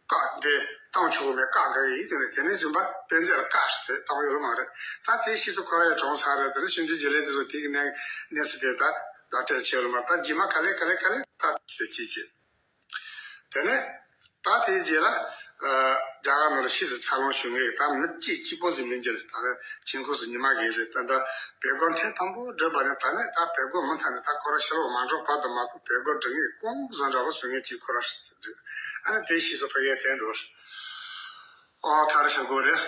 བཀག་འདི་བཏང་ཆོག་གི་མེད། བཀག་དགོས་ཡིན་ཟེར་ནས། དེ་ནས་བཟུང་བ་དཔེ་མཛོད་ལ་བཀག་ཟེར་བཏང་ཡོད་མ་རེད། ད་དེ་ཕྱིས་སུ་ཁོ་རང་ཡང་གྲོངས་ཚར་རེད། དེ་ནས་ཤིང་ཐིག་བརྗེ་ལེན་དེ་ཚོ་དེ་གི་གནས་གནས་ཚུལ་དེ་ད་བརྡ་སྤྲོད་བྱས་ཡོད་མ་རེད། ད་རྗེས་མ་ག་ལེ་ག་ལེ་ག་ལེ་ད་དེ་ཅི་བྱེད། དེ་ནས་ད་དེའི་རྗེས་ལ་ཨ་རྒྱ་གར་ནང་ལ་ཕྱིས་སུ་འཚར་ལོངས་བྱུང་མཁན་གྱི་ད་མི་གཅིག་གཅིག་པོ་ཟིག་མིན་གྱི་རེད། ད་ཆེན་ཁོག་སུ་ཉི་མ་རྒས་ཟེར། ད་ད་བོད་སྒོར་ཐེངས་དང་པོ་བསྒྲིགས་པ་ནས་ད་ནས་ད་བོད་སྒོར་མུ་མཐུད་ནས། ད་ཁོ་རང་ཕྱི་ལོགས་མ་འགྲོ་བར་དུ་མ་གཏོགས་བོད་སྒོར་བསྒྲིགས་མཁན་ཀོང་བཟོ་འདྲ་བོ་བཟོ་མཁན་གཅིག་ཁོ་རང་རེད། ཨ་ནི་དེ་ཕྱིས་སུ་ཕ་གིར་འཐེན་འགྲོ། ཨོ་ག་རེ་ཟེར་དགོས་རེད།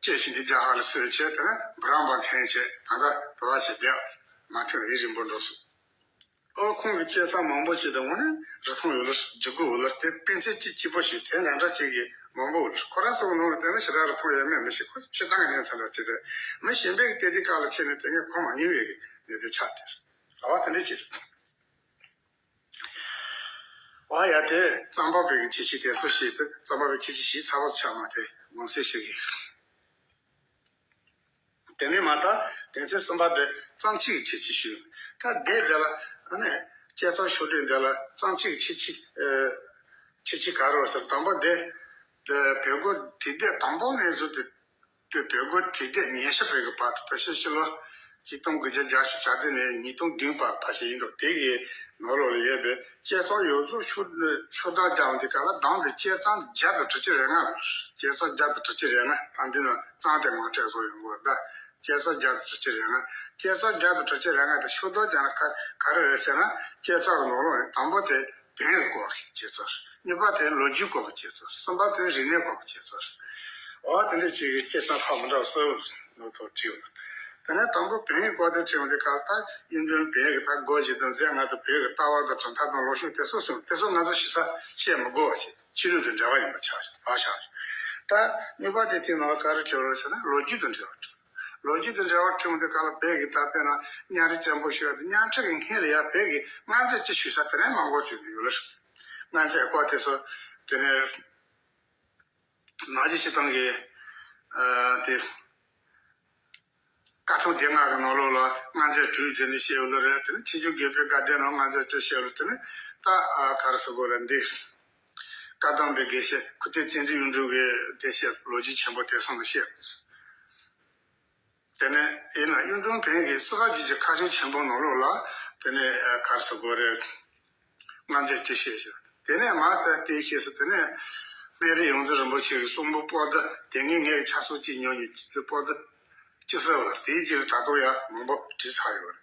སྐྱེས་ཤིང་འདི་རྒྱ་གར་ལ་སོས་བྱས། དེ་ནས་བུ་རམ་པ་འཐེན་བྱས། ད་ལྟ་དུ་བ་བྱས་བསྡད། མ་ཐོན་ཡུན་རིང་པོ་འགྲོ་སོང་། ཨོ་ཁོང་གི་སྐྱེས་ཚང་མང་པོ་ཞིག་དང་དངོས་གནས་རིན་ཐང་ཡོད་ལ་ལྗིད་ཁོག་ཡོད་ལ། དེ་དཔེ་མཛོད་གཅིག་གཅིག་པོ་ཞིག་དེ་འདྲ་འདྲ་ཅིག་གི་མང་པོ་ཡོད་ལ། ཁོ་རང་ཚོ་གི་ནང་ལ་དེ་ནི་ཞེ་དྲག་རིན་ཐང་ཡོད་མེད་མི་ཤེས། ཁོ་སྤྱིར་བཏང་གི་གནས་ཚད་འདྲ་ཅིག་རེད། མི་གཞན་པའི་གི་དེ་དེ་ག་ལ་ཁྱེར་ནས་དེ་ངས་གོ་མ་མྱོང་བའི་གི་གནས་དེ་ཆགས་དེ་རེད། ཨ་བ་དེ་འདྲ་ཅིག་རེད། ཨ་ཡ་དེ་རྩོམ་པ་པོའི་གི་ཁྱད་ཆོས་དེ་ཚོ་ཞིག་དེ། རྩོམ་པ་པོའི་ཁྱད་ཆོས་ཞིག་ཚ་བ་ཆགས་མ་དེ་དགོངས་སེལ་ཞིག་གི། དེ་ནས་མ་ད་དེ་ཚེ་གསུམ་པ་དེ་རྩོམ་སྤྱི་གི་ཁྱད་ཆོས་ཞུས། ད་དེ་དེ་ལ་ཨ་ནི་དཔྱད་རྩོམ་ཤོག་དྲིལ་འདི་ལ་རྩོམ་སྤྱི་གི་ཁྱད་ཆོས་ཨ་ཁྱད་ཆོས་ག་རེ་ཡོད་ཟེར། དང་པོ་དེ་དེ་བོད་སྒོར་དུས་དེབ་དང་པོ་ནས་བཟུང་སྟེ། དེ་བོད་སྒོར་དུས་དེབ་ཉན་ཤེས་པའི་གི་བར་དུ། ཕལ་ཆེར་ཕྱི་ལོ་ཆིག་སྟོང་དགུ་བརྒྱ་བརྒྱད་ཅུ་གྱ་བདུན་ནས་ཉིས་སྟོང་བདུན་བར་ཕལ་ཆེར་ཡིན་འགྲོ། དེ་གི་ནང་ལོགས་ལ་ཡོད་པའི་དཔྱད་རྩོམ་ཡོངས་རྫོགས་ཤོག་ཤོག་བརྡ་རྒྱག་འོང་དུས་སྐབས་ལ། བདམས་པའི་དཔྱད་རྩོམ་བརྒྱ་དང་དྲུག་ཅུ་རེ་ལྔ། དཔྱད་རྩོམ་བརྒྱ་དང་དྲུག་ཅུ་རེ་ལྔ། ད་འདི་ནང་རྩོམ་དེ་མང་དྲགས་བཟོ་ཡོང་གི་ཡོད་རེད་ད། དཔྱད་རྩོམ་བརྒྱ་དང་དྲུག་ཅུ་རེ་ལྔ། དཔྱད་རྩོམ་བརྒྱ་དང་དྲུག་ཅུ་རེ་ལྔ་དེ་ཤོག་བརྡ་རྒྱག་ན་ག་ག་རེ་རེད་ཟེར་ན། དཔྱད་རྩོམ་གི་ནང་ལོགས་ནས་དང་པོ་དེ་བོན་གྱི་སྐོར་གྱི་དཔྱད་རྩོམ་རེད། གཉིས་པ་དེ་ལོ་རྒྱུས་སྐོར་གྱི་དཔྱད་རྩོམ་རེད། གསུམ་པ་དེ་རིག་གནས་སྐོར་གྱི་དཔྱད་རྩོམ་རེད། འོ་དེ་འདྲ་ཅིག་གི་དཔྱད་རྩོམ་ཁག་མི་འདྲ་བ་གསལ་པོ་ནོར་ཐོག་བྲིས་ཡོད། དེ་ནས་དང་པོ་བོན་གྱི་སྐོར་དེ་བྲིས་ཡོང་དུས་སྐབས་ལ། ད་གཡུང་དྲུང་བོན་གྱི་ད་སྒོ་བཞི་དང་མཛད་སྔགས་དང་། བོད་ཀྱི་ལྟ་བ་དང་གྲུབ་མཐའ་དང་ལུགས་སྲོལ་དེ་སོགས་གསུངས། དེ་ཚོ་ང་ཚོ་ཞིབ་ཚགས་བཤད་མི་དགོས་པ་བྱས། ཕྱི་ལུགས་དང་འབྲེལ་བ་ཡིན་པ་ཆགས་ཤག་ཕར་བཞག་ད་གཉིས་པ་དེ་དེའི་ནང་ལ་ག་རེ་བྲིས་ཡོད་རེད་ཟེར་ན། ལོ་རྒྱུས་དང་འབྲེལ་བ་བྲིས། ལོ་རྒྱུས་དང་འབྲེལ་བ་བྲིས་ཡོང་དུས་སྐབས་ལ། བོད་ཀྱི་ད་དཔེར་ན་གཉའ་ཁྲི་བཙན་པོ་ཞུ་ཡ་དེ། གཉའ་ཁྲི་གི་སྔོན་ལ་ཡ་བོད་ཀྱི་མངའ་མཛད་ཅིག་ཞུ་ས་དེ་ནས་མང་པོ་བྱུང་ཡོད་ལ། མངའ་མཛད་སྐོར་དེ་ཚོ་དེ་ནས་མ་གཞི་སྤྱིར་བཏང་གི་ཨ་དེ་བཀའ་ཐང་སྡེ་ལྔ་གི་ནང་ལོགས་ལ་མངའ་མཛད་དྲུག་ཟེར་ནས་བཤད་ཡོད་ལ་རེད། དེ་ནས་ཆོས་འབྱུང་དགེ་བཤེས་དགའ་ལྡན་ནང་མངའ་མཛད་བཅུ་བཤད་ཡོད་ལ། དེ་ནས་ད་ཨ་ག་རེ་ཟེར་དགོས་རེད། འདི་བཀའ་གདམས་པའི་དགེ་བཤེས་ཁུ་ཏའི་བརྩོན་འགྲུས་གཡུང་དྲུང་གི་བདེ་བཤད་ལོ་རྒྱུས་ཆེན་པོ་དེ་ཚོ་ནས་བཤད་ཡོད། དེ་ནས་ཡིན་ན་གཡུང་དྲུང་བོན་གྱི་སྲིད་པ་བརྒྱུད་ཀྱི་ཁ་བྱང་ཆེན་པོ་ནང་ལོགས་ལ་དེ་ནས་ཨ་ག་རེ་ཟེར་དགོས་རེད། མངའ་མཛད་བཅུ་བཤད་ཤག་དེ་ནས་མ་ད་དེའི་ཤེས་སུ་དེ་ནས་སྨན་རི་ཡོངས་འཛིན་རིན་པོ་ཆེ་གི་གསུང་འབུམ་པོ་ཏི་དེ་སྔའི་ངས་ཆ་ཚང་གཅིག་ཉོས་ནས་པོ་ཏི་ཅི་ཟེར་བ་དེའི་རྗེས་ལ་ད་དུང་ཡང་མང་པོ་བྲིས་ཚར་ཡོད་རེད།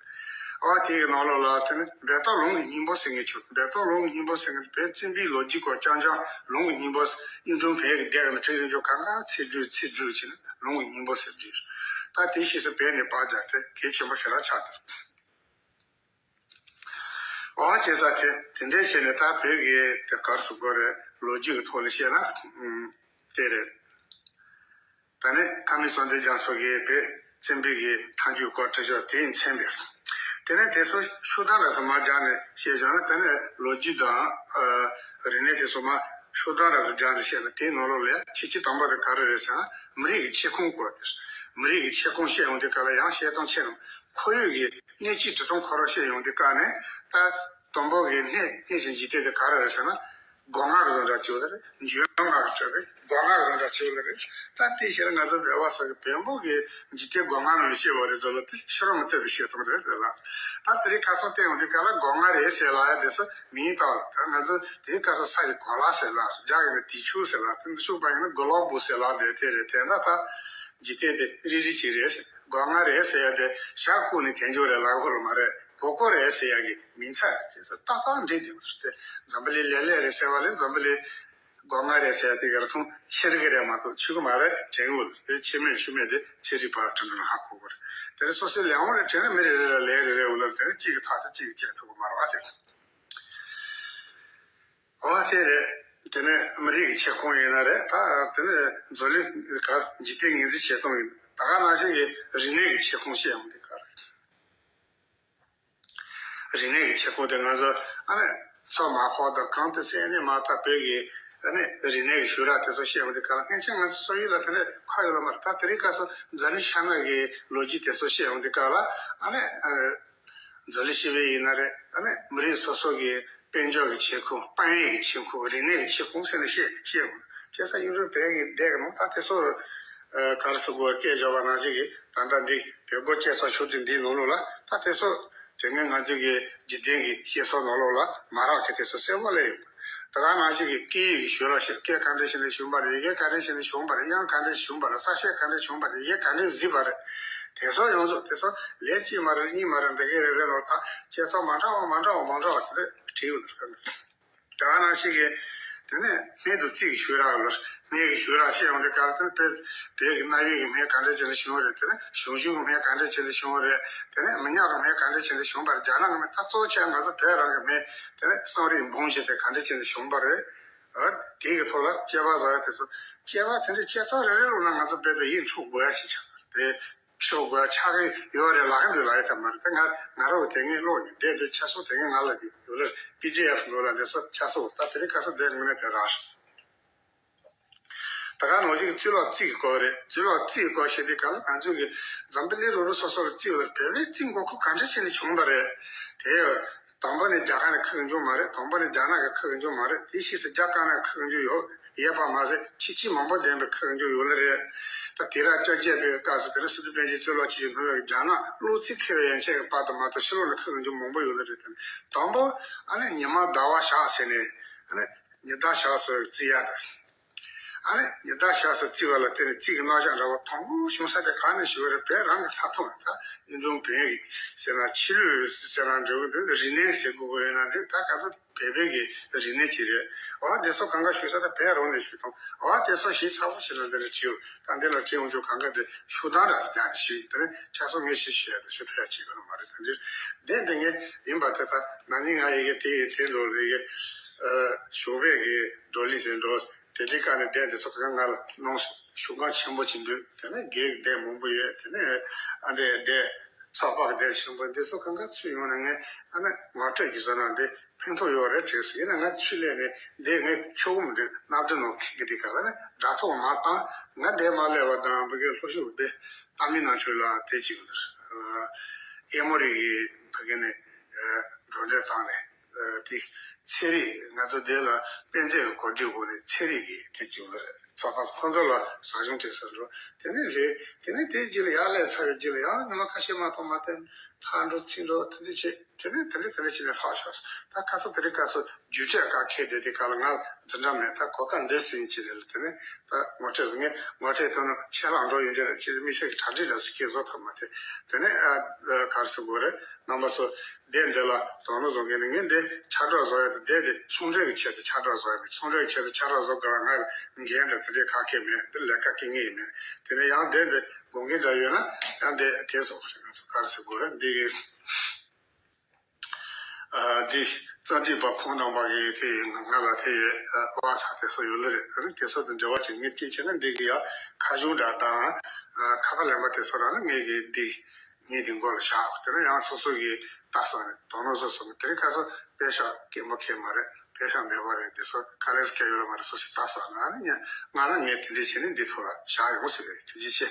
ཨ་དེའི་ནང་ལོགས་ལ་དེ་ནས་འབད་ཐོག་ལུང་གི་སྙིང་པོ་ཟེར་མཁན་ཆོ། འབད་ཐོག་ལུང་གི་སྙིང་པོ་ཟེར་མཁན་དེ་བོད་བཙན་པོའི་ལོ་རྒྱུས་སྐོར་རྐྱང་རྐྱང་ལུང་གི་སྙིང་པོ། གཡུང་དྲུང་བོན་གྱི་སྡེ་ནང་བྲིས་ཡོང་ཆོ་གང་ག་ཚིག་འགྲོས་ཚིག་འགྲོས་བྱས་ནས་ལུང་གི་སྙིང་པོ་ཟེར་བྲིས། ད་དེའི་ཤེས་སུ་བོད་ནས་པར་རྒྱག་དེ་གལ་ཆེན་པོ་ཞེ་དྲག་ཆགས་འདུག་ཨོ་བྱས་ཙང་དེ་དེ་འདྲའི་བྱས་ནས་ད་བོད་ཀྱི་དེ་ག་རེ་ཟེར་དགོས་རེད། ལོ་རྒྱུས་ཀྱི་ཐོག་ལ་བཤད་ན་ཨུམ་དེ་རེད། ད་ནི་ཁ་མི་སོན་དེ་རྒྱ་མཚོ་གིས་བོད་བཙན་པོའི་གི་མཐའ་མཇུག་སྐོར་བྲིས་ཤོག་དེའི་མཚན་པས། དེ་ནས་དེ་ཚོ་ཤོག་གྲངས་རེ་ཟུང་མར་སྦྱར་ནས་བཤད་བྱུང་ན། དེ་ནས་ལོ་རྒྱུས་དང་ཨ་རིག་གནས་དེ་ཚོ་མར་ཤོག་གྲངས་རེ་ཟུང་སྦྱར་ནས་བཤད་ན། དེའི་ནང་ལོགས་ལ་ཡང་ཁྱད་ཆོས་དང་པོ་དེ་ག་རེ་རེད་ཟེར་ན། མི་རིགས་ཀྱི་ཁྱབ་ཁོངས་སྐོར་དེ། མི་རིགས་ཀྱི་ཁྱབ་ཁོངས་བཤད་ཡོང་དུས་སྐབས་ལ་ཡང་བཤད་སྟངས་ཆེ་རུང་། ཁོར་ཡུག་གི་གནས་སྤྱིའི་འབྲི་སྟངས་ཁོ་རང་བཤད་ཡོང་དུས་སྐབས་ནས། ད་དང་པོ་གི་སྣེ་སྣེ་ཟིན་འཇིག་རྟེན་དེ་ག་རེ་རེད་ཟེར་ན། སྒོ་ང་གི་བཟོ་འདྲ་བྱས་ཡོད་རེད། འཇུ་ཡང་ང་གི་གྲས་རེད། སྒོ་ང་གི་བཟོ་འདྲ་བྱས་ཡོད་རེད། ད་དེ་ཤེས་ན་ང་ཚོ་བོད་པ་ཚོ་གི་བོན་པོ་གི་འཇིག་རྟེན་སྒོ་ང་ནང་ནས་བཤད་པ་རེད་ཟེར་ལ། དེ་ཤེས་རབ་མི་བསྟན་པའི་བཤད་སྟངས་རེད་ཟེར་ལ། ད་དེ་རིང་ཁ་སང་བལྟས་ཡོང་དུས་སྐབས་ལ་སྒོ་ང་རེད་ཟེར་ལབ་ཡ་དེ་ཚོ་མིང་བཏགས་ལ། ད་ང་ཚོ་དེ་རིང་ཁ་སང་ས་ཡི་གོ་ལ་ཟེར་ལ། རྒྱ་ཡིན་ན་དེ་ཆུ་ཟེར་ལ། དེ་འདི་ཕྱུག་པ་ཡིན་ན་གོ་ལོག་བུ་ཟེར་ལ། དེ་དེ་རེད། དེ་འདྲ་ད་འཇིག་རྟེན་དེ་རིལ་རིལ་ཅིག་རེད་ཟེར། སྒོ་ང་རེད་ཟེར་ཡ་དེ་ཞག་བཀོད་ནས་དེ་འཇོག་རེད་ལབ་དགོས་ལ་མ་རེད། གོ་གོ་རེད་ཟེར་ཡ་གི་མིང་ཚད་རེད་ཅེས་སོ་ཏག་ཏག་འདྲེས་བསྡད་པ་རེད། འཛམ་བུ་གླིང་ལེབ་ལེབ་རེད་ཟེར་བ་ལས་འཛམ་བུ་གླིང་སྒོ་ང་རེད་ཟེར་ཡ་དེ་ག་ར་མཐོང་ཤེས་ཀྱི་རེད་མ་གཏོགས་ཆོད་ཀྱི་མ་རེད། དྲན་གྱི་ཡོད་རེད། དེ་ཕྱི་མིག་ཆུ་མིག་དེ་ཚན་རིག་པ་དྲན་དྲན་ཧ་གོ་གི་རེད། དེ་རིང་སོ་སོའི་ལས་དབང་རེད་དྲན་ན། མི་རེ་རེ་ལ་ལས་རེ་རེ་ཡོད་ལ། དེ་རིང་གཅིག་གི་ཐག་དེ་གཅིག་གིས་བཅད་ཐུབ་ཀྱི་མ་རེད་བ། དེ་ འོ་དེ་རེད། དེ་ནས་མི་རིགས་ཀྱི་ཁྱབ་ཁོངས་ཡིན་ན་རེད། ད་དེ་ནས་འཛམ་གླིང་ག་འཇིག་རྟེན་ངོས་འཛིན་བྱེད་སྟངས་ཡིན། ད་ག་ནང་བཞིན་གྱི་རིག་གནས་ཀྱི་ཁྱབ་ཁོངས་བཤད་ཡོང་དུས་ག་རེད། རིག་གནས་ཀྱི་ཁྱབ་ཁོངས་དེ་ང་ཚོ་ཨ་ནི་མཚོ་མ་ཕོག་དང་གངས་ཏི་སེ་ཨ་ནི་མ་ཐག་བོད་ཀྱི་ཨ་ནི་རིག་གནས་ཀྱི་ཞུ་རགས་དེ་ཚོ་བཤད་ཡོང་དུས་ག་ལ། སྔན་ཆད་ང་ཚོ་སོག་ཡུལ་ལ་དེ་འདྲ་ཁ་ཡོད་ལ་མ་རེད། ད་དེ་རིང་ཁ་སང་འཛམ་གླིང་ཤར་ནག་གི་ལོ་རྒྱུས་དེ་ཚོ་བཤད་ཡོང་དུས་ག་ལ། ཨ་ནི་འཛམ་གླིང་སྤྱི་པའི་ཡིན་ན་རེད། ཨ་ནི་མི་རིགས་སོ་སོ་གི་དཔལ་འབྱོར་གྱི་ཁྱབ་ཁོངས། དཔལ་ཡོན་གྱི་ཁྱབ་ཁོངས། རིག་གནས་ཀྱི་ཁྱབ་ཁོངས་ཟེར་ནས་བཤད་བཤད་ཡོང་། བྱས་ཙང་ཡུ་རོབ་བོད་ཀྱི་སྡེ་གི་ནང་ད་དེ་ཚོ་ག་རེ་ཟེར་དགོས། སྐད་བརྗོད་པ་ནང་བཞིན་གྱི་ད་ལྟ་འདི་བོད་སྒོ་བཅད་ཚར་ཆུ་ཚོད་འདིའི་ནང་ལོགས་ལ་ད་དེ་ཚོ་དེ་སྔ་ང་ཚོའི་གི་འཇིག་རྟེན་གྱི་བཤད་སྲོལ་ནང་ལོགས་ལ་མ་རག་གི་དེ་ཚོ་གསལ་པོ་སླེབས་ཡོང་། ད་ག་ནང་བཞིན་གྱི་སྐད་ཡིག་གི་ཞུ་རགས་བཤད། སྐད་ག་འདྲ་བྱས་ནས་བྱུང་བ་རེད། ཡི་གེ་ག་འདྲ་བྱས་ནས་བྱུང་བ་རེད། དབྱངས་ག་འདྲ་བྱས་བྱུང་བ་རེད། ས་བཤད་ག་འདྲ་བྱུང་བ་རེད། ཡི་གེ་ག་འདྲ་གཟིགས་པ་རེད། དེ་ཚོ་ཡོངས་རྫོགས་དེ་ཚོ་ལན་གཅིག་མ་རེད། གཉིས་མ་རེད། འདི་གའི་རེ་རེ་ལོ་ད་བྱས་ཙང་མ་འདྲ་བ་མ་འདྲ་བ་མ་འདྲ་བ་དེ་འདྲ་བྲིས་ཡོད་རེད། ད་ག་ནང་བཞིན་གྱི་དེ་ནས་སྨད་དུ་རྩིས་ཀྱི་ཞུ་རགས་ལ། སྨད་ཀྱི་ཞུ་རགས་བཤད་ཡོང་དུས་ག་ལ། དེ་ནས་བོད་བོད་ཀྱི་གནའ་བོའི་གི་སྨད་ག་འདྲ་བྱས་ནས་བྱུང་བ་རེད། དེ་ནས་ཞང་ཞུང་གི་སྨད་ག་འདྲ་བྱས་ནས་བྱུང་བ་རེད། དེ་ནས་མི་ཉག་གི་སྨད་ག་འདྲ་བྱས་ནས་བྱུང་བ་རེད། རྒྱ་ནག་གི་སྨད། ད་གཙོ་ཆེ་ང་ཚོ་བོད་རང་གི་སྨད་དེ་ནས་གསང་རིགས་འབུམ་བཞི་དེ་ག་འདྲ་བྱས་ནས་བྱུང་བ་རེད། ཨ། དེ་གི་ཐོག་ལ་དཔྱད་པ་བཟོ་ཡ་དེ་ཚོ། དཔྱད་པ་དེ་འདྲ་བྱས་ཙང་རེ་རེ་ལོ་ན་ང་ཚོ་དཔེ་དེ་ཡིད་འཕྲོག་དགོས་ཡ་ཞིག་ཆགས་པ་རེད། དེ། ཤོག་ག་ཆགས་ཀྱི་ཡོད་རེད། ལག་ཁ་འདུག་ལ་ཡོད་ཐབས་མ་རེད། དེ་ང་ང་རང་དེ་ངས་ཀློག་ཡིན། དེ་དེ་ཆ་ཚང་དེ་ངས་ང་ལ་ཡོད་ལ། པི་ཌི་ཨེཕ་ནང་ལ་དེ་ཚོ་ཆ་ཚང་། ད་དེ་རིང་ཁ་སང་དེ་དངོས་གནས་དེ་རག་ཤག་ད་ག་ནང་བཞིན་གྱི་གཙུག་ལག་རྩིས་ཀྱི་སྐོར་རེད། གཙུག་ལག་རྩིས་ཀྱི་སྐོར་བཤད་དུས་ག་ལ། ང་ཚོ་གི་འཛམ་བུ་གླིང་རོ་རོ་སོ་སོ་ལ་རྩིས་ཡོད་རེད། བོད་པའི་རྩིས་མགོ་ཁུངས་ག་འདྲ་བྱས་ནས་བྱུང་བ་རེད། དེ་དང་པོ་ནས་རྒྱ་གར་ནས་ཁ་གི་འཇུག་མ་རེད། དང་པོ་ནས་རྒྱ་ནག་གི་ཁ་གི་འཇུག་མ་རེད། དེ་ཕྱིས་སུ་རྒྱ་དཀར་ནག་ཁ་གི་འཇུག་ཡོད་ཡོད་པ་མ་ཟད། ཁྱད་ཆོས་མང་པོ་ལྡན་པའི་ཁ་གི་འཇུག་ཡོད་ལེ་རེད། ད་དུས་རབས་བཅོ་བརྒྱད་པའི་སྐབས་སུ་དེ་ནས་སི་ཏུ་པཎ་ཆེན་གཙུག་ལག་ཆོས་ཀྱི་སྣང་བས་རྒྱ་ནག་གློག་རྩིས་མཁས་པའི་ཡན་ཆད་ཀྱི་པར་དུ་མ་གཏོགས་ཕྱི་ལོགས་ནས་ཁ་གི་འཇུག་མང་པོ་ཡོད་ལེ་རེད། དེ་ནས་དང་པོ་ཨ་ནི་ཉི་མ་ཟླ་བ་ཞག་ཟེར་ནས། ཨ་ནི་ཉི་ཟླ་ཞག་སུ་རྩི་ཡ་དང་། ཨ་ནི་ཉི་ཟླ་ཞག་སུ་རྩི་བ་ལ་བརྟེན་ནས་རྩིས་ཀྱི་རྣམ་གཞག་འདྲ་བོ་དང་པོ་བྱུང་ས་དེ་གང་ནས་བྱུང་བ་རེད། བོད་རང་གི་ས་ཐོག་ནས། ད་གཡུང་དྲུང་བོན་གྱི་ཟེར་ན། ཆོས་ལུགས་ཟེར་ན་འགྲིག་གི་འདུག་རིག་གནས་ཟེར་དགོས་ཀྱི་ཡོད་ན་འགྲིག་ད་ག་ཚོད་བོད་པའི་གི་རིག་གནས་ཅིག་རེད། འོ་དེ་ཚོ་གང་ག་ཞུ་ས་ད་བོད་རང་ནས་ཞུ་དང་། འོ་དེ་ཚོ་ཞིབ་ཚགས་པོ་ཞིག་ལ་འདི་ལ་བྲིས་ཡོད། ད་འདི་ལ་བྲིས་ཡོང་རྒྱུ་གང་ག་དེ་ཤུགས་ལྡན་ར་ཟེར་རྒྱག་ནས་ཞུས་ཡིན། དེ་ནས་ཆ་ཚང་ངས་ཞིབ་ཞུ་ཡ་དང་ཞུ་ཐུབ་ཡ་བྱེད་དགོས་ནི་མ་རེད། དེ་འདྲ་བདེན་བདེན་ངས་ཡིན་པ་དེ། ད་ན་ནིང་ང་ཡི་གེ་དེ་ཡི་དེ་འགྲོ་རེ་གི་ཞོགས་པའི་གི་བགྲོ་གླེང་དེ་འགྲོ། དེ་དེ་ག་ནས་བསྡད་དེ་ཚོ་གང་ང་ལ་གནང་སོང་། ཞུ་ཁང་ཆེན་པོ་ཅིག་འདུག་དེ་ནས་དགེ་རྒན་མང་པོ་ཡོད། དེ་ནས་ཨ་འདྲས་བསྡད། ཚོགས་པ་གི་སྡེ་ཆེན་པོ་འདི་ཚོ་གང་ག་ཚུར་ཡོང་ནས་ངས་ཨ་ནི་ངོ་སྤྲོད་ཀྱི་བཟོ་ན་འདི་ཕན་ཐོགས་ཡོད་རེད་དྲན་སོང་། ཡིན་ན་ང་ཚུར་སླེབས་ནས་འདི་ངས་ཆོག་གི་མི་འདུག་སྣ་སྒྲུབ་ནང་ཁེག་གི་འདི་ག་ལ་ནི་དྲ་ཐོག་མ་བཏང་། ང་འདིར་མ་སླེབས་པ་དང་ཕ་གིའི་ལྷོ་ཕྱོགས་པའི་ཏ་མིལ་ནཱ་ཌུ་ལ་དེ་ཅིག་འདིར་ཨེ་མོ་རི་གི་ཕ་གི་ནས་འགྲོ་གྲོན་བཏང་ནས། དེ་ཚན་རིག་ང་ཚོ་འདི་ལ་དཔེ་མཛོད་གོ་སྒྲིག་དགོས་ནས་ཚན་རིག་གི་དེ་ཅིག་ལ་ཚོགས་པ་ཁོང་ཚོ་ལ་ཟ་ཞུང་སྤྲད་ས་འགྲོ། དེ་ནས་རེད། དེ་ནས་དེའི་རྗེས་ལ་ཡར་སླེབས་ཚར་བའི་རྗེས་ལ་ཡང་ཉི་མ་ཁ་ཤས་མ་གཏོགས་མ་བསྟན། ཕར་འགྲོ་ཚུར་འགྲོ་དེ་འདྲ་བྱས། དེ་ནས་དེ་འདྲ་དེ་འདྲ་བྱས་ནས་ལྷག་ཤོག་ད་ཁ་སང་དེ་རིང་ཁ་སང་རྒྱུགས་སྤྲོད་ཁ་ཁེལ་བསྡད་དེ་ག་ལ་ང་འཛིན་གྲྭ་མེད། ད་གོ་སྐབས་འདི་ཟིན་བྱས་ནས་ལ་དེ་ནས་ད་ངོ་སྤྲོད་ངས་ངོ་སྤྲོད་ཐུབ་ན་ཆད་ལྷག་འགྲོ་ཡོང་གི་རེད། ཅེས་དམིགས་བསལ་གྱི་གྲ་སྒྲིག་འདྲ་ཞིག་བཟོ་ཐུབ་མ་ཐུབ། དེ་ནས་ཨ་ག་རེ་ཟེར་དགོས་རེད། རྣམ་པ་ཚོ་སྡེ་འདི་ལ་དོ་སྣང་བཟོ་མཁན་ནི། ངས་འདི་ཕྱག་བྲིས་བཟོ་ཡ་དེ་སྡེ་འདི་ཚོང་འབྲེལ་གྱི་ཆེད་དུ་ཕྱག་བྲིས་བཟོ་ཡ་མེད། ཚོང་འབྲེལ་གྱི་ཆེད་དུ་ཕྱག་བྲིས་བཟོ་དགོས་ལ་ང་ལ་འགན་འདྲ་དེ་འདྲའི་ཁག་ཁེལ་མེད། འདི་ལས་ཀ་སྐྱེལ་མཁན་ཡིན་མེད། དེ་ནས་ཡང་སྡེ་འདི་དགོངས་འགལ་འདྲ་ཡོད་ན་ཡང་འདི་དེ་སོགས་ང་ཚོ་ག་རེ་ཟེར་དགོས་རེད། འདི་གི་ཨ་འདི་རྩོམ་སྒྲིག་པ་ཁོང་རྣམ་པ་གི་དེ་ང་ལ་དེ་ཨ་དབང་ཚད་དེ་ཚོ་ཡོད་ལེ་རེད། དེ་ཚོ་དང་འབྲེལ་བ་བྱེད་མཁན་གཅིག་བྱས་ན་འདི་གི་ཡ་ཁ་གཞུང་འདྲ་དང་ཨ་ཁ་པར་ལེན་པ་དེ་ཚོ་རང་ནི་ངས་གི་འདི་ངས་འདི་མགོ་ལ་བཞག་དེ་ནས་ཡང་སོ་སོ་གི་ལྟ་ས་རེད། དོ་སྣང་སོ་སོ་གི་དེ་རིང་ཁ་སང་དཔེ་ཤག་སྐྱེན་པོ་ཁེལ་མ་རེད། དཔེ་ཤག་མེད་པ་རེད། འདི་ཚོ་ཁ་ལས་ཁེལ་ཡོད་ལ་མ་རེད། སོ་སོས་ལྟ་ས་ན་ནི་ང་རང་ངས་དེ་འདྲས་བྱས་ནས་འདི་ཐོག་ལ་བཞག་ཡོང་ཟེར་རེད། ཐུགས་རྗེ་ཆེ།